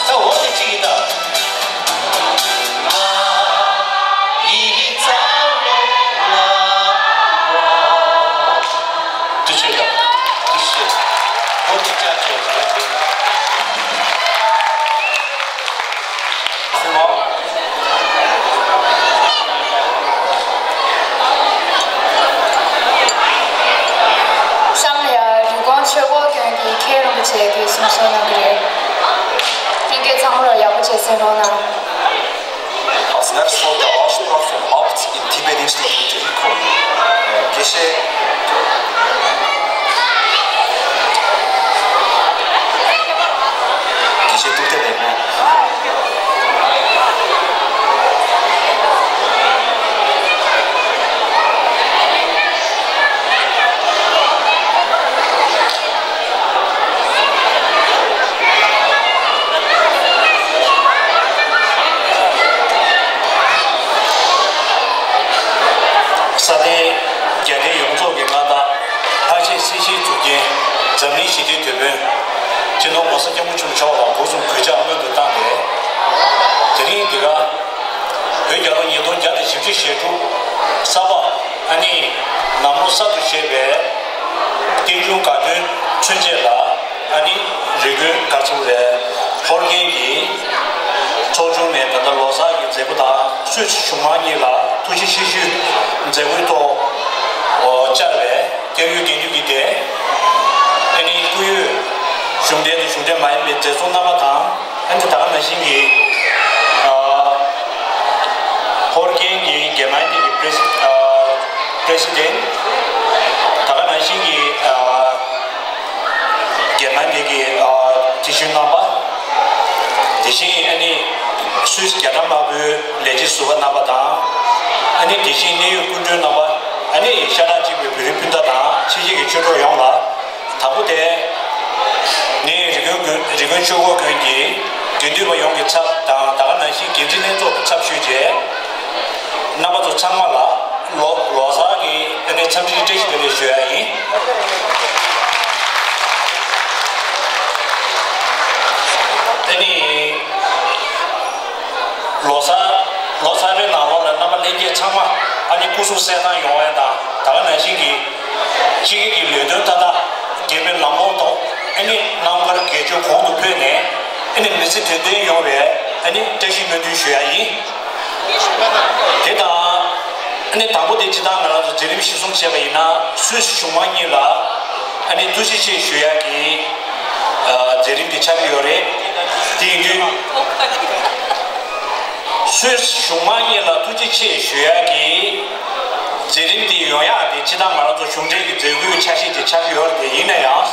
ད་འོ་དེ་གཅིག་ཡིན་ད། དུ་ཆོད་ད། དུ་ཆོད། འོ་དེ་ཅག་ཆོད་ད། གཤམ་ལ་ཡང་རི་ཀོན་ཆོས་འཁོར་དགོན་གྱི་མཁན་རིན་པོ་ཆེ་གིས་གསུང་བཤད་གནང་གི་རེད། ལྷན་རྒྱས་ཚང་མ་ལ་ཡག་པོ་བྱས་གསན་རོགས་གནང་། Als nächstes folgt der Wahrspruch vom Abt im Tibet-Institut Rikon. Äh, Gesche- Gesche tut der Welt, ne? ས་སྟེང་རྒྱལ་བསྟན་ཡོངས་རྫོགས་ཀྱི་མངའ་བདག་ལྷ་ཆེན་སྲིད་ཞིའི་གཙུག་རྒྱན་འཛམ་གླིང་ཞི་བདེའི་དེད་དཔོན་སྤྱི་ནོར་༸གོང་ས་༸སྐྱབས་མགོན་ཆེན་པོ་མཆོག་ལ་གུས་གསུམ་གུས་ཕྱག་སྔོན་དུ་བཏང་སྟེ། དེ་རིང་འདི་ག་བོད་རྒྱལ་ལོ་ཉིས་སྟོང་བརྒྱ་དང་བཞི་བཅུ་ཞེ་དྲུག་ས་ཕག་ཨ་ནི་ནམ་ལོ་གསར་དུ་བཞད་པའི་རྟེན་འབྱུང་དགའ་སྟོན་ཚུན་ཆད་ལ། ཨ་ནི་རི་ཀོན་ག་ཚོད་རེད། ཧོར་རྒན་གྱི་ཚོགས་ཆུང་ནས་ད་ལྟ་ལོ་གསར་གྱི་མཛད་སྒོ་དང་སུད་སི་གཞུང་མང་གཉིས་ལ་ཐུགས་རྗེ་ཆེ་ཞུའི་མཛད་སྒོའི་ཐོག་བཅར་བའི་སྐྱབས་ཡུལ་དགེ་འདུན་གྱི་སྡེ། ཨ་ནི་སྐུ་ཡོད་གཞུང་འབྲེལ་དང་གཞུང་འབྲེལ་མ་ཡིན་པའི་མཛད་གཙོ་རྣམ་པ་དང་། ཨ་ནི་ད་ག་ནང་བཞིན་གྱི་ཨ་ཧོར་རྒན་གྱི་གེ་མན་ཌི་གི་པྲེ་སི་ཨ་པྲེ་སི་ཌེན་ད་ག་ནང་བཞིན་གྱི་ཨ་གེ་མན་ཌི་གི་ཨ་སྤྱི་ཁྱབ་རྣམ་པ། དེ་བཞིན་ཨ་ནི་སུད་སི་རྒྱ་གྲམ་དམར་པོའི་ལས་བྱེད་ཟུར་པ་རྣམ་པ་དང་། ཨ་ནི་དེ་བཞིན་གནད་ཡོད་སྐུ་མགྲོན་རྣམ་པ། ཨ་ནི་ཤ་ཁྲག་གཅིག་པའི་བོད་རིགས་སྤུན་ཟླ་དང་ཕྱི་རྒྱལ་གྱི་ཆོས་གྲོགས་ཡོངས་ལ། དང་པོ་དེ། ངས་རི་ཀོན་དགོན་རི་ཀོན་ཆོས་འཁོར་དགོན་གྱི་དགེ་འདུན་པ་ཡོངས་ཀྱི་ཚབ་དང་། ད་ག་ནང་བཞིན་འགན་འཛིན་ལྷན་ཚོགས་ཀྱི་ཚབ་ཞུས་རྗེས། རྣམ་པ་ཚོ་ཚང་མ་ལ་ལོ་ལོ་གསར་གྱི་ཨ་ནི་འཚམས་འདྲིའི་བཀྲ་ཤིས་བདེ་ལེགས་ཞུ་ཡ་ཡིན། ཨ་ནི། ལོ་གསར་ལོ་གསར་པའི་ནང་ལོགས་ལ་རྣམ་པ་ལྷན་རྒྱས་ཚང་མ་ཨ་ནི་སྐུ་གཟུགས་གསལ་ཐང་ཡོང་བ་དང་། ད་ག་ནང་བཞིན་གྱི་སྤྱི་སྒེར་གྱི་ལས་དོན་མཐའ་དག་འགན་ལེན་ལམ་ལྷོང་ཐོག་ཨ་ནི་རྣམ་དཀར་དགེ་སྦྱོར་གོང་དུ་འཕེལ་ནས། ཨ་ནི་མི་ཚེ་དོན་ལྡན་ཡོང་བའི་ཨ་ནི་བཀྲ་ཤིས་སྨོན་འདུན་ཞུ་ཡ་ཡིན། དེ་དང་། ཨ་ནི་དང་པོ་དེ་སྤྱིར་བཏང་ང་རང་ཚོ་མཛད་རིམ་གཞི་བཟུང་བྱས་པ་ཡིན་ན། སུད་སི་གཞུང་མང་གཉིས་ལ་ཨ་ནི་ཐུགས་རྗེ་ཆེ་ཞུ་ཡ་གི་ཨ་མཛད་རིམ་དེ་ཆགས་ཀྱི་ཡོད་རེད། དེ་ཡིན་དུས། སུད་སི་གཞུང་མང་གཉིས་ལ་ཐུགས་རྗེ་ཆེ་ཞུ་ཡ་གི་མཛད་རིམ་འདི་ཡོང་ཡག་དེ་སྤྱིར་བཏང་ང་རང་ཚོ་གཞུང་འབྲེལ་གྱི་མཛད་སྒོའི་ཆ་ཤས་ཅིག་ཆགས་ཀྱི་ཡོད་རེད། དེ་ཡིན་ན་ཡང་།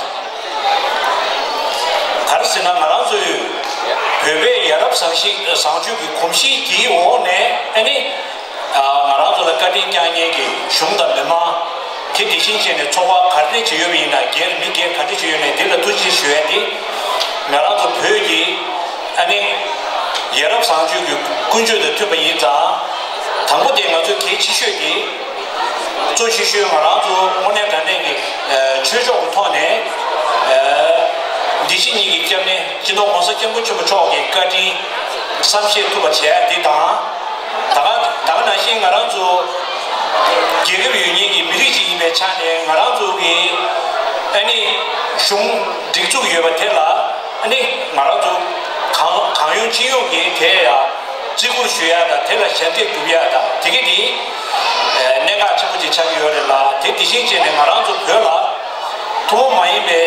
ག་རེ་ཟེར་ན། ང་རང་ཚོའི་བོད་པའི་ཡ་རབས་བཟང་ཤིང་བཟང་སྤྱོད་ཀྱི་གོམས་གཤིས་དེའི་འོག་ནས། ཨ་ནི་ང་རང་ཚོ་ལ་བཀའ་དྲིན་བསྐྱངས་མཁན་གྱི་གཞུང་དང་མི་མང་། དེ་དེ་བཞིན་བྱས་ནས་ཚོགས་པ་ག་རེ་ཅིག་ཡོད་པ་ཡིན་ན། སྒེར་མི་སྒེར་ག་རེ་ཅིག་ཡོད་ནའི་དེ་ལ་ཐུགས་རྗེ་ཆེ་ཞུ་ཡ་དེ། ང་རང་ཚོ་བོད་ཀྱི་ཨ་ནི་ཡ་རབས་བཟང་སྤྱོད་ཀྱི་ཀུན་སྤྱོད་དང་མཐུན་པ་ཡིན་ཙང་། དང་པོ་དེ་ང་ཚོའི་གལ་ཆེ་ཤོས་དེ། གཙོ་ཆེ་ཤོས་ང་རང་ཚོ་དངོས་གནས་དྲང་གནས་ཀྱི་ཨ་ཆོས་ཕྱོགས་ཀྱི་ཐོག་ནས་ཨ་བདེ་སྐྱིད་གཉིས་ཀྱི་སྐྱབས་གནས་སྤྱི་ནོར་༸གོང་ས་༸སྐྱབས་མགོན་ཆེན་པོ་མཆོག་གི་བཀའ་དྲིན་བསམ་ཤེས་ཐུབ་པ་བྱས་ཏེ་དང་། ད་ག་ད་ག་ནང་བཞིན་ང་རང་ཚོ་རྒྱལ་ཁབ་ཡོད་མཁན་གྱི་མི་རིགས་ཅིག་ཡིན་པའི་ཆ་ནས། ང་རང་ཚོ་གི་ཨ་ནི་གཞུང་སྒྲིག་འཛུགས་ཡོད་པ་དེ་ལ། ཨ་ནི་ང་རང་ཚོ་གང་གང་ཡོང་ཅི་ཡོང་གིས་དེ་ཡ་བརྩི་བཀུར་ཞུ་ཡ་དང་། དེ་ལ་ཞབས་འདེགས་སྒྲུབ་ཡ་དང་། དེ་གི་དེ་གནད་འགག་ཆེན་པོ་ཅིག་ཆགས་ཀྱི་ཡོད་རེད་ལ། དེ་དེ་བཞིན་བྱས་ནས་ང་རང་ཚོ་བོད་ལ་ཐུན་མོང་མ་ཡིན་པའི་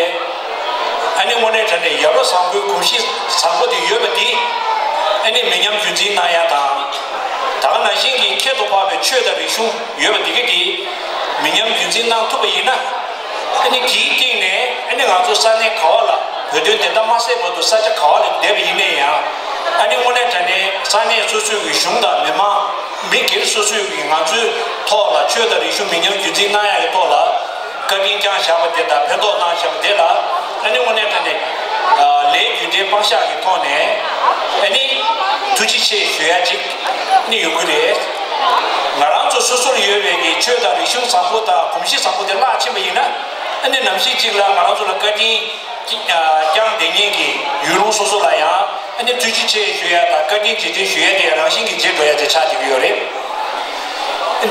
ཨ་ནི་དངོས་གནས་དྲང་གནས་ཡ་རབས་བཟང་པོའི་གོམས་གཤིས་བཟང་པོ་དེ་ཡོད་པ་དེ་ཨ་ནི་མི་ཉམས་རྒྱུན་འཛིན་གནང་ཡ་དང་། ད་ག་ནང་བཞིན་གྱི་ཁྱད་དུ་འཕགས་པའི་ཆོས་དང་རིག་གཞུང་ཡོད་པ་དེ་གི་དེ་མི་ཉམས་རྒྱུན་འཛིན་གནང་ཐུབ་པ་ཡིན་ན། ཨ་ནི་དེའི་སྟེང་ནས་ཨ་ནི་ང་ཚོ་ས་གནས་ག་བ་ལ་བོད་དོན་བདེན་མཐའ་མ་གསལ་བར་དུ་ས་ཆ་ག་བ་ལ་བསྡད་པ་ཡིན་ནའི་ཡང་། ཨ་ནི་དངོས་གནས་དྲང་གནས་ས་གནས་སོ་སོའི་གི་གཞུང་དང་མི་མང་། མི་སྒེར་སོ་སོའི་གི་ང་ཚོའི་ཐོག་ལ་ཆོས་དང་རིག་གཞུང་མི་ཉམས་རྒྱུན་འཛིན་གནང་ཡག་གི་ཐོག་ལ་བཀའ་དྲིན་བསྐྱངས་བཞག་པ་དེ་དང་། ཕན་ཐོགས་གནང་བཞག་པ་དེ་ལ་ཨ་ནི་དངོས་གནས་དྲང་གནས་ལས་རྒྱུ་འབྲས་དཔང་བཞག་གི་ཐོག་ནས་ཨ་ནི་ཐུགས་རྗེ་ཆེ་ཞུ་ཡ་ཅིག་ནི་ཡོད་ཀྱི་རེད། ང་རང་ཚོ་སོ་སོར་ཡོད་པའི་གི་ཆོས་དང་རིག་གཞུང་བཟང་པོ་དང་གོམས་གཤིས་བཟང་པོ་དེ་བརླག་ཕྱིན་པ་ཡིན་ན། ཨ་ནི་ནམ་ཞིག་ཅིག་ལ་ང་རང་ཚོ་ལ་བཀའ་དྲིན་བསྐྱངས་བསྡད་མཁན་གྱི་ཡུལ་ལུང་སོ་སོ་ལ་ཡང་ཨ་ནི་ཐུགས་རྗེ་ཆེ་ཞུ་ཡ་དང་བཀའ་དྲིན་རྗེས་དྲན་ཞུ་ཡ་དེ་རང་བཞིན་གྱིས་བརྗེད་འགྲོ་ཡ་དེ་ཆགས་བསྡད་ཀྱི་ཡོད་རེད།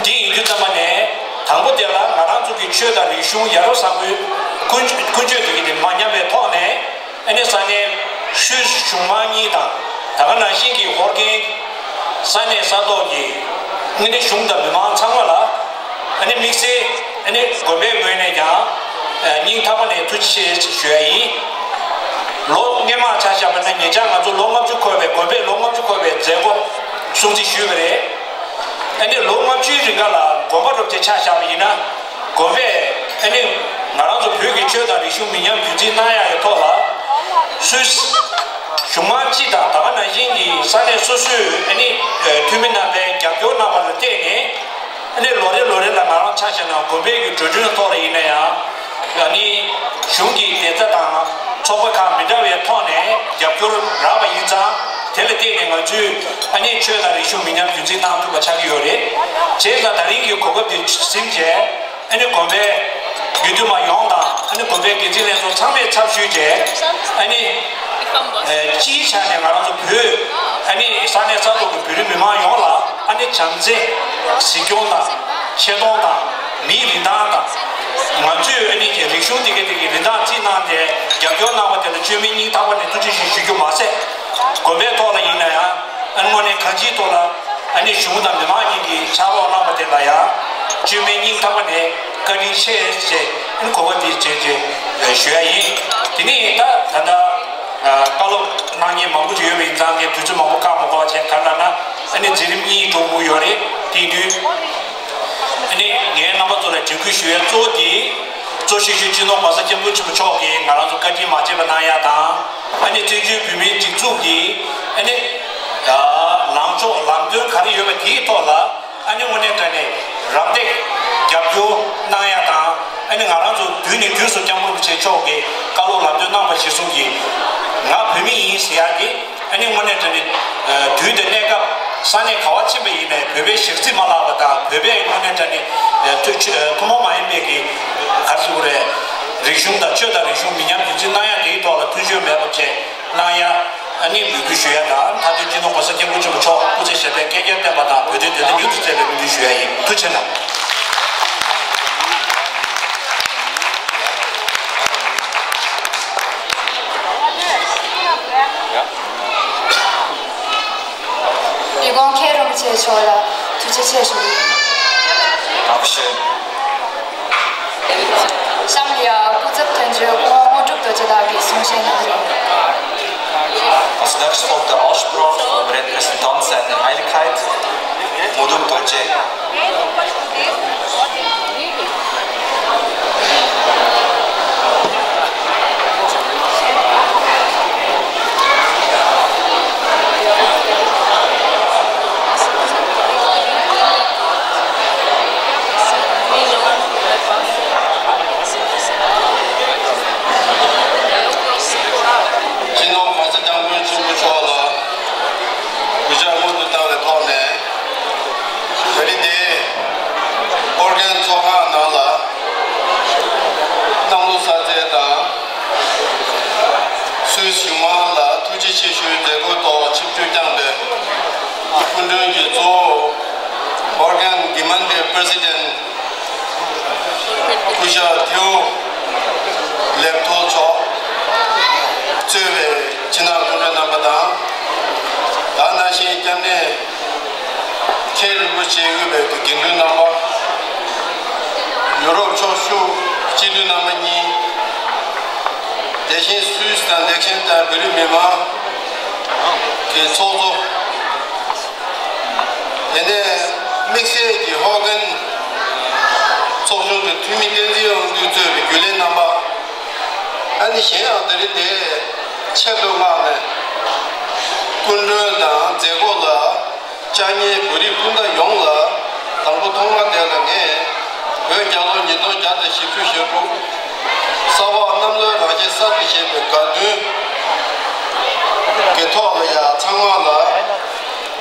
འདི་ཡིན་དུས་ཙམ་པ་ནས་དང་པོ་དེ་ལ་ང་རང་ཚོ་གི་ཆོས་དང་རིག་གཞུང་ཡ་རབས་བཟང་པོའི་ཀུན་ཀུན་སྤྱོད་དེ་གི་དེ་མ་ཉམས་པའི་ཐོག་ནས། ཨ་ནི་ས་གནས་སུད་སི་གཞུང་མང་གཉིས་དང་། ད་ག་ནང་བཞིན་གྱི་ཧོར་གན་ས་གནས་ས་ཐོག་གི་དངོས་གནས་གཞུང་དང་མི་མང་ཚང་མ་ལ་ཨ་ནི་དམིགས་བསལ་ཨ་ནི་དགོན་པའི་ངོས་ནས་ཀྱང་སྙིང་ཐག་པ་ནས་ཐུགས་རྗེ་ཆེ་ཞུ་ཡ་ཡིན། ལོ་སྔོན་མ་ཆ་བཞག་པ་ན་ཉེ་ཆར་ང་ཚོ་ལོ་ལྔ་བཅུ་འཁོར་བའི་དགོན་པས་ལོ་ལྔ་བཅུ་འཁོར་བའི་མཛད་སྒོ་སྲུང་བརྩི་ཞུས་པ་རེད། ཨ་ནི་ལོ་ལྔ་བཅུའི་རིང་ག་ལ་དགོན་པ་རུབ་ཅིག་ཆ་བཞག་པ་ཡིན་ན། དགོན་པས་ཨ་ནི་ང་རང་ཚོ་བོད་ཀྱི་ཆོས་དང་རིག་གཞུང་མི་ཉམས་རྒྱུན་འཛིན་གནང་ཡག་གི་ཐོག་ལ་སུད་སི་གཞུང་མང་སྤྱི་དང་ད་ག་ནང་བཞིན་གྱི་ས་གནས་སོ་སོའི་ཨ་ནི་འཐུས་མི་རྣམ་པས་རྒྱབ་སྐྱོར་གནང་བ་ལ་བརྟེན་ནས། ཨ་ནི་ལོ་རེ་ལོ་རེ་ལ་ང་རང་ཆ་བཞག་ན་དགོན་པའི་གི་འགྲོ་གྲོན་ཐོག་ལ་ཡིན་ན་ཡང་། ཨ་ནི་གཞུང་གི་བདེ་རྩ་དང་ཚོགས་པ་ཁག་མི་འདྲ་བའི་ཐོག་ནས་རྒྱབ་སྐྱོར་རག་པ་ཡིན་ཙང་། དེ་ལ་བརྟེན་ནས་ང་ཚོས་ཨ་ནི་ཆོས་དང་རིག་གཞུང་མི་ཉམས་རྒྱུན་འཛིན་གནང་ཐུབ་པ་ཆགས་ཀྱི་ཡོད་རེད། བྱས་ཙང་ད་རིང་གི་གོ་སྐབས་འདི་ཟིན་བྱས། ཨ་ནི་དགོན་པའི་དགེ་འདུན་པ་ཡོངས་དང་། ཨ་ནི་དགོན་པའི་དགེ་འདུན་ལྷན་ཚོགས་ཚང་མས་ཚབ་ཞུས་བྱས། ཨ་ནི་ཨེ་སྤྱིའི་ཆ་ནས་ང་རང་ཚོ་བོད་ཨ་ནི་ས་གནས་ས་ཐོག་གི་བོད་རིགས་མི་མང་ཡོངས་ལ་ཨ་ནི་བྱམས་བརྩེ། གཟིགས་སྐྱོང་དང་། ཆེ་མཐོང་དང་། མིའི་རིན་ཐང་དང་། ང་ཚོས་ཨ་ནི་རིག་གཞུང་འདི་གའི་དེ་གའི་རིན་ཐང་རྩིས་གནང་སྟེ་རྒྱབ་སྐྱོར་གནང་བ་དེ་ལ་བཅོས་མིན་སྙིང་ཐག་པ་ནས་ཐུགས་རྗེ་ཆེ་ཞུ་རྒྱུ་མ་ཟད། དགོན་པའི་ཐོག་ལ་ཡིན་ན་ཡང་། ཨ་ནི་དངོས་གནས་གང་ཅིའི་ཐོག་ལ་ཨ་ནི་གཞུང་དང་མི་མང་གཉིས་ཀྱིས་ཕྱག་རོགས་གནང་བ་དེ་ལ་ཡང་བཅོས་མིན་སྙིང་ཐག་པ་ནས་བཀའ་དྲིན་ཆེ་ཞེས་ཨ་ནི་གོ་སྐབས་དེ་བྱས་རྗེས་ཞུ་ཡ་ཡིན། དེ་ནས་ད་ད་ལྟ་བཀའ་སློབ་གནང་མཁན་མང་པོ་ཅིག་ཡོད་པ་ཡིན་ཙང་། ངས་དུས་ཚོད་མང་པོ་བཀག་མ་དགོས་པ་བྱས། ག་རེ་ལབ་ན་ཨ་ནི་འཛིན་རིམ་གཉིས་འགྲོ་དགོས་ཡོད་རེད། དེ་དུས། ཨ་ནི་ངའི་རྣམ་པ་ཚོ་ལ་དྲན་སྐུལ་ཞུ་ཡ་གཙོ་བོ་དེ། གཙོ་ཆེ་ཤོས་སྤྱི་ནོར་༸གོང་ས་༸སྐྱབས་མགོན་ཆེན་པོ་མཆོག་གིས་ང་རང་ཚོ་བཀའ་དྲིན་མ་བརྗེད་པ་གནང་ཡ་དང་། ཨ་ནི་བཙན་བྱོལ་བོད་མིའི་སྒྲིག་འཛུགས་ཀྱི་ཨ་ནི་ལངས་ཕྱོགས་ལམ་སྟོན་ག་རེ་ཡོད་པ་དེའི་ཐོག་ལ། ཨ་ནི་དངོས་གནས་དྲང་གནས་རམ་འདེགས་རྒྱབ་སྐྱོར་གནང་ཡ་དང་། ཨ་ནི་ང་རང་ཚོ་དུས་ནས་དུས་སུ་༸སྐྱབས་མགོན་རིན་པོ་ཆེ་མཆོག་གིས་བཀའ་སློབ་ལམ་སྟོན་གནང་བ་གཞིར་བཟུང་གིས། ང་བོད་མི་ཡིན་ཟེར་ཡ་དེ། ཨ་ནི་དངོས་གནས་དྲང་གནས་དུས་དང་གནས་སྐབས་ས་གནས་ག་བ་ཕྱིན་པ་ཡིན་ནའི་བོད་པའི་ཞག་རྩི་མ་བརླག་པ་དང་། བོད་པའི་དངོས་གནས་དྲང་གནས་ཐུན་ཐུན་མོང་མ་ཡིན་པའི་གི་ག་རེ་ཟེར་དགོས་རེད། རིག་གཞུང་དང་ཆོས་དང་རིག་གཞུང་མི་ཉམས་རྒྱུན་འཛིན་གནང་ཡ་དེའི་ཐོག་ལ་མཐུན་སྦྱོར་མེད་པ་བྱས་གནང་ཡ། ཨ་ནི་འབོད་སྐུལ་ཞུ་ཡ་དང་། མཐའ་དོན་སྤྱི་ནོར་༸གོང་ས་༸སྐྱབས་མགོན་ཆེན་པོ་མཆོག་སྐུ་ཚེ་ཞབས་པད་བསྐལ་བརྒྱར་བརྟན་པ་དང་། བོད་དོན་བདེན་མཐའ་མྱུར་དུ་གསལ་བའི་སྨོན་འདུན་ཞུ་ཡ་ཡིན། ཐུགས་རྗེ་གནང་། ཡ། ཡིག་དགོངས་མཁན་རིན་པོ་ཆེ་མཆོག་ལ་ཐུགས་རྗེ་ཆེ་ཞུ་རྒྱུ་ཡིན། བཀྲ་ཤིས། གཤམ་ལ་ཡ་སྐུ་ཚབ་དོན་གཅོད་སྐུ་ངོ་དངོས་གྲུབ་རྡོ་རྗེ་ལགས་ཀྱིས་གསུང་བཤད་གནང་རྒྱུ་ཡིན། Als nächstes folgt der Anspruch vom Repräsentant seiner Heiligkeit, Moduk Dolce. སྤྱི་ནོར་༸གོང་ས་༸སྐྱབས་མགོན་ཆེན་པོ་མཆོག་ལ་གུས་ཕྱག་སྔོན་དུ་བཏང་བའི་ཐོག་ནས། ད་རེས་འདིར་ཨོར་གན་ཚོགས་ཁང་ནང་ལ་གནམ་ལོ་གསར་ཚེས་དང་། སུད་སི་གཞུང་མང་ལ་ཐུགས་རྗེ་ཆེ་ཞུའི་མཛད་སྒོའི་ཐོག་ཆིབས་བསྒྱུར་བསྐྱངས་པའི་སྐུ་མགྲོན་གྱི་གཙོ་བོ། Organ Demand President སྐུ་ཞབས་ཐེའུ་ལེབ་ཐོ་མཆོག་གཙོས་པའི་ཕྱི་ནང་སྐུ་མགྲོན་རྣམ་པ་དང་། ད་ནང་བཞིན་སྐྱབས་གནས་མཁན་རིན་པོ་ཆེ་དབུས་པའི་དགེ་འདུན་རྣམ་པ། ཡུ་རོབ་ཕྱོགས་བཞུགས་སྤྱི་འཐུས་རྣམ་པ་གཉིས། དེ་བཞིན་སུད་སི་དང་ལེག་ཤན་ཏན་བོད་རིགས་མི་མང་གི་ཚོགས་གཙོ། དེ་ནས་དམིགས་བསལ་གྱི་ཧོ་ཁན་ཚོགས་ཆུང་གི་འཐུས་མི་བསྟན་འཛིན་དབང་འདུས་གཙོས་པའི་རྒྱུན་ལས་རྣམ་པ། ཨ་ནི་གཞན་ཡང་ད་རེས་འདིར་ཆེད་དུ་མངགས་ནས་སྐུ་མགྲོན་དང་མཛད་སྒོ་ལ་བཅར་མཁན་བོད་རིགས་སྤུན་ཟླ་ཡོངས་ལ། དང་པོ་ཐོག་མར་དེ་ལ་ངས་བོད་རྒྱལ་ལོ་ཉིས་སྟོང་བརྒྱ་དང་བཞི་བཅུ་ཞེ་དྲུག་ས་འོག་གནམ་ལོའི་རང་ཞལ་གསར་དུ་བཞད་པའི་དགའ་སྟོན་གྱི་ཐོག་ལ་ཡང་ཚང་མ་ལ་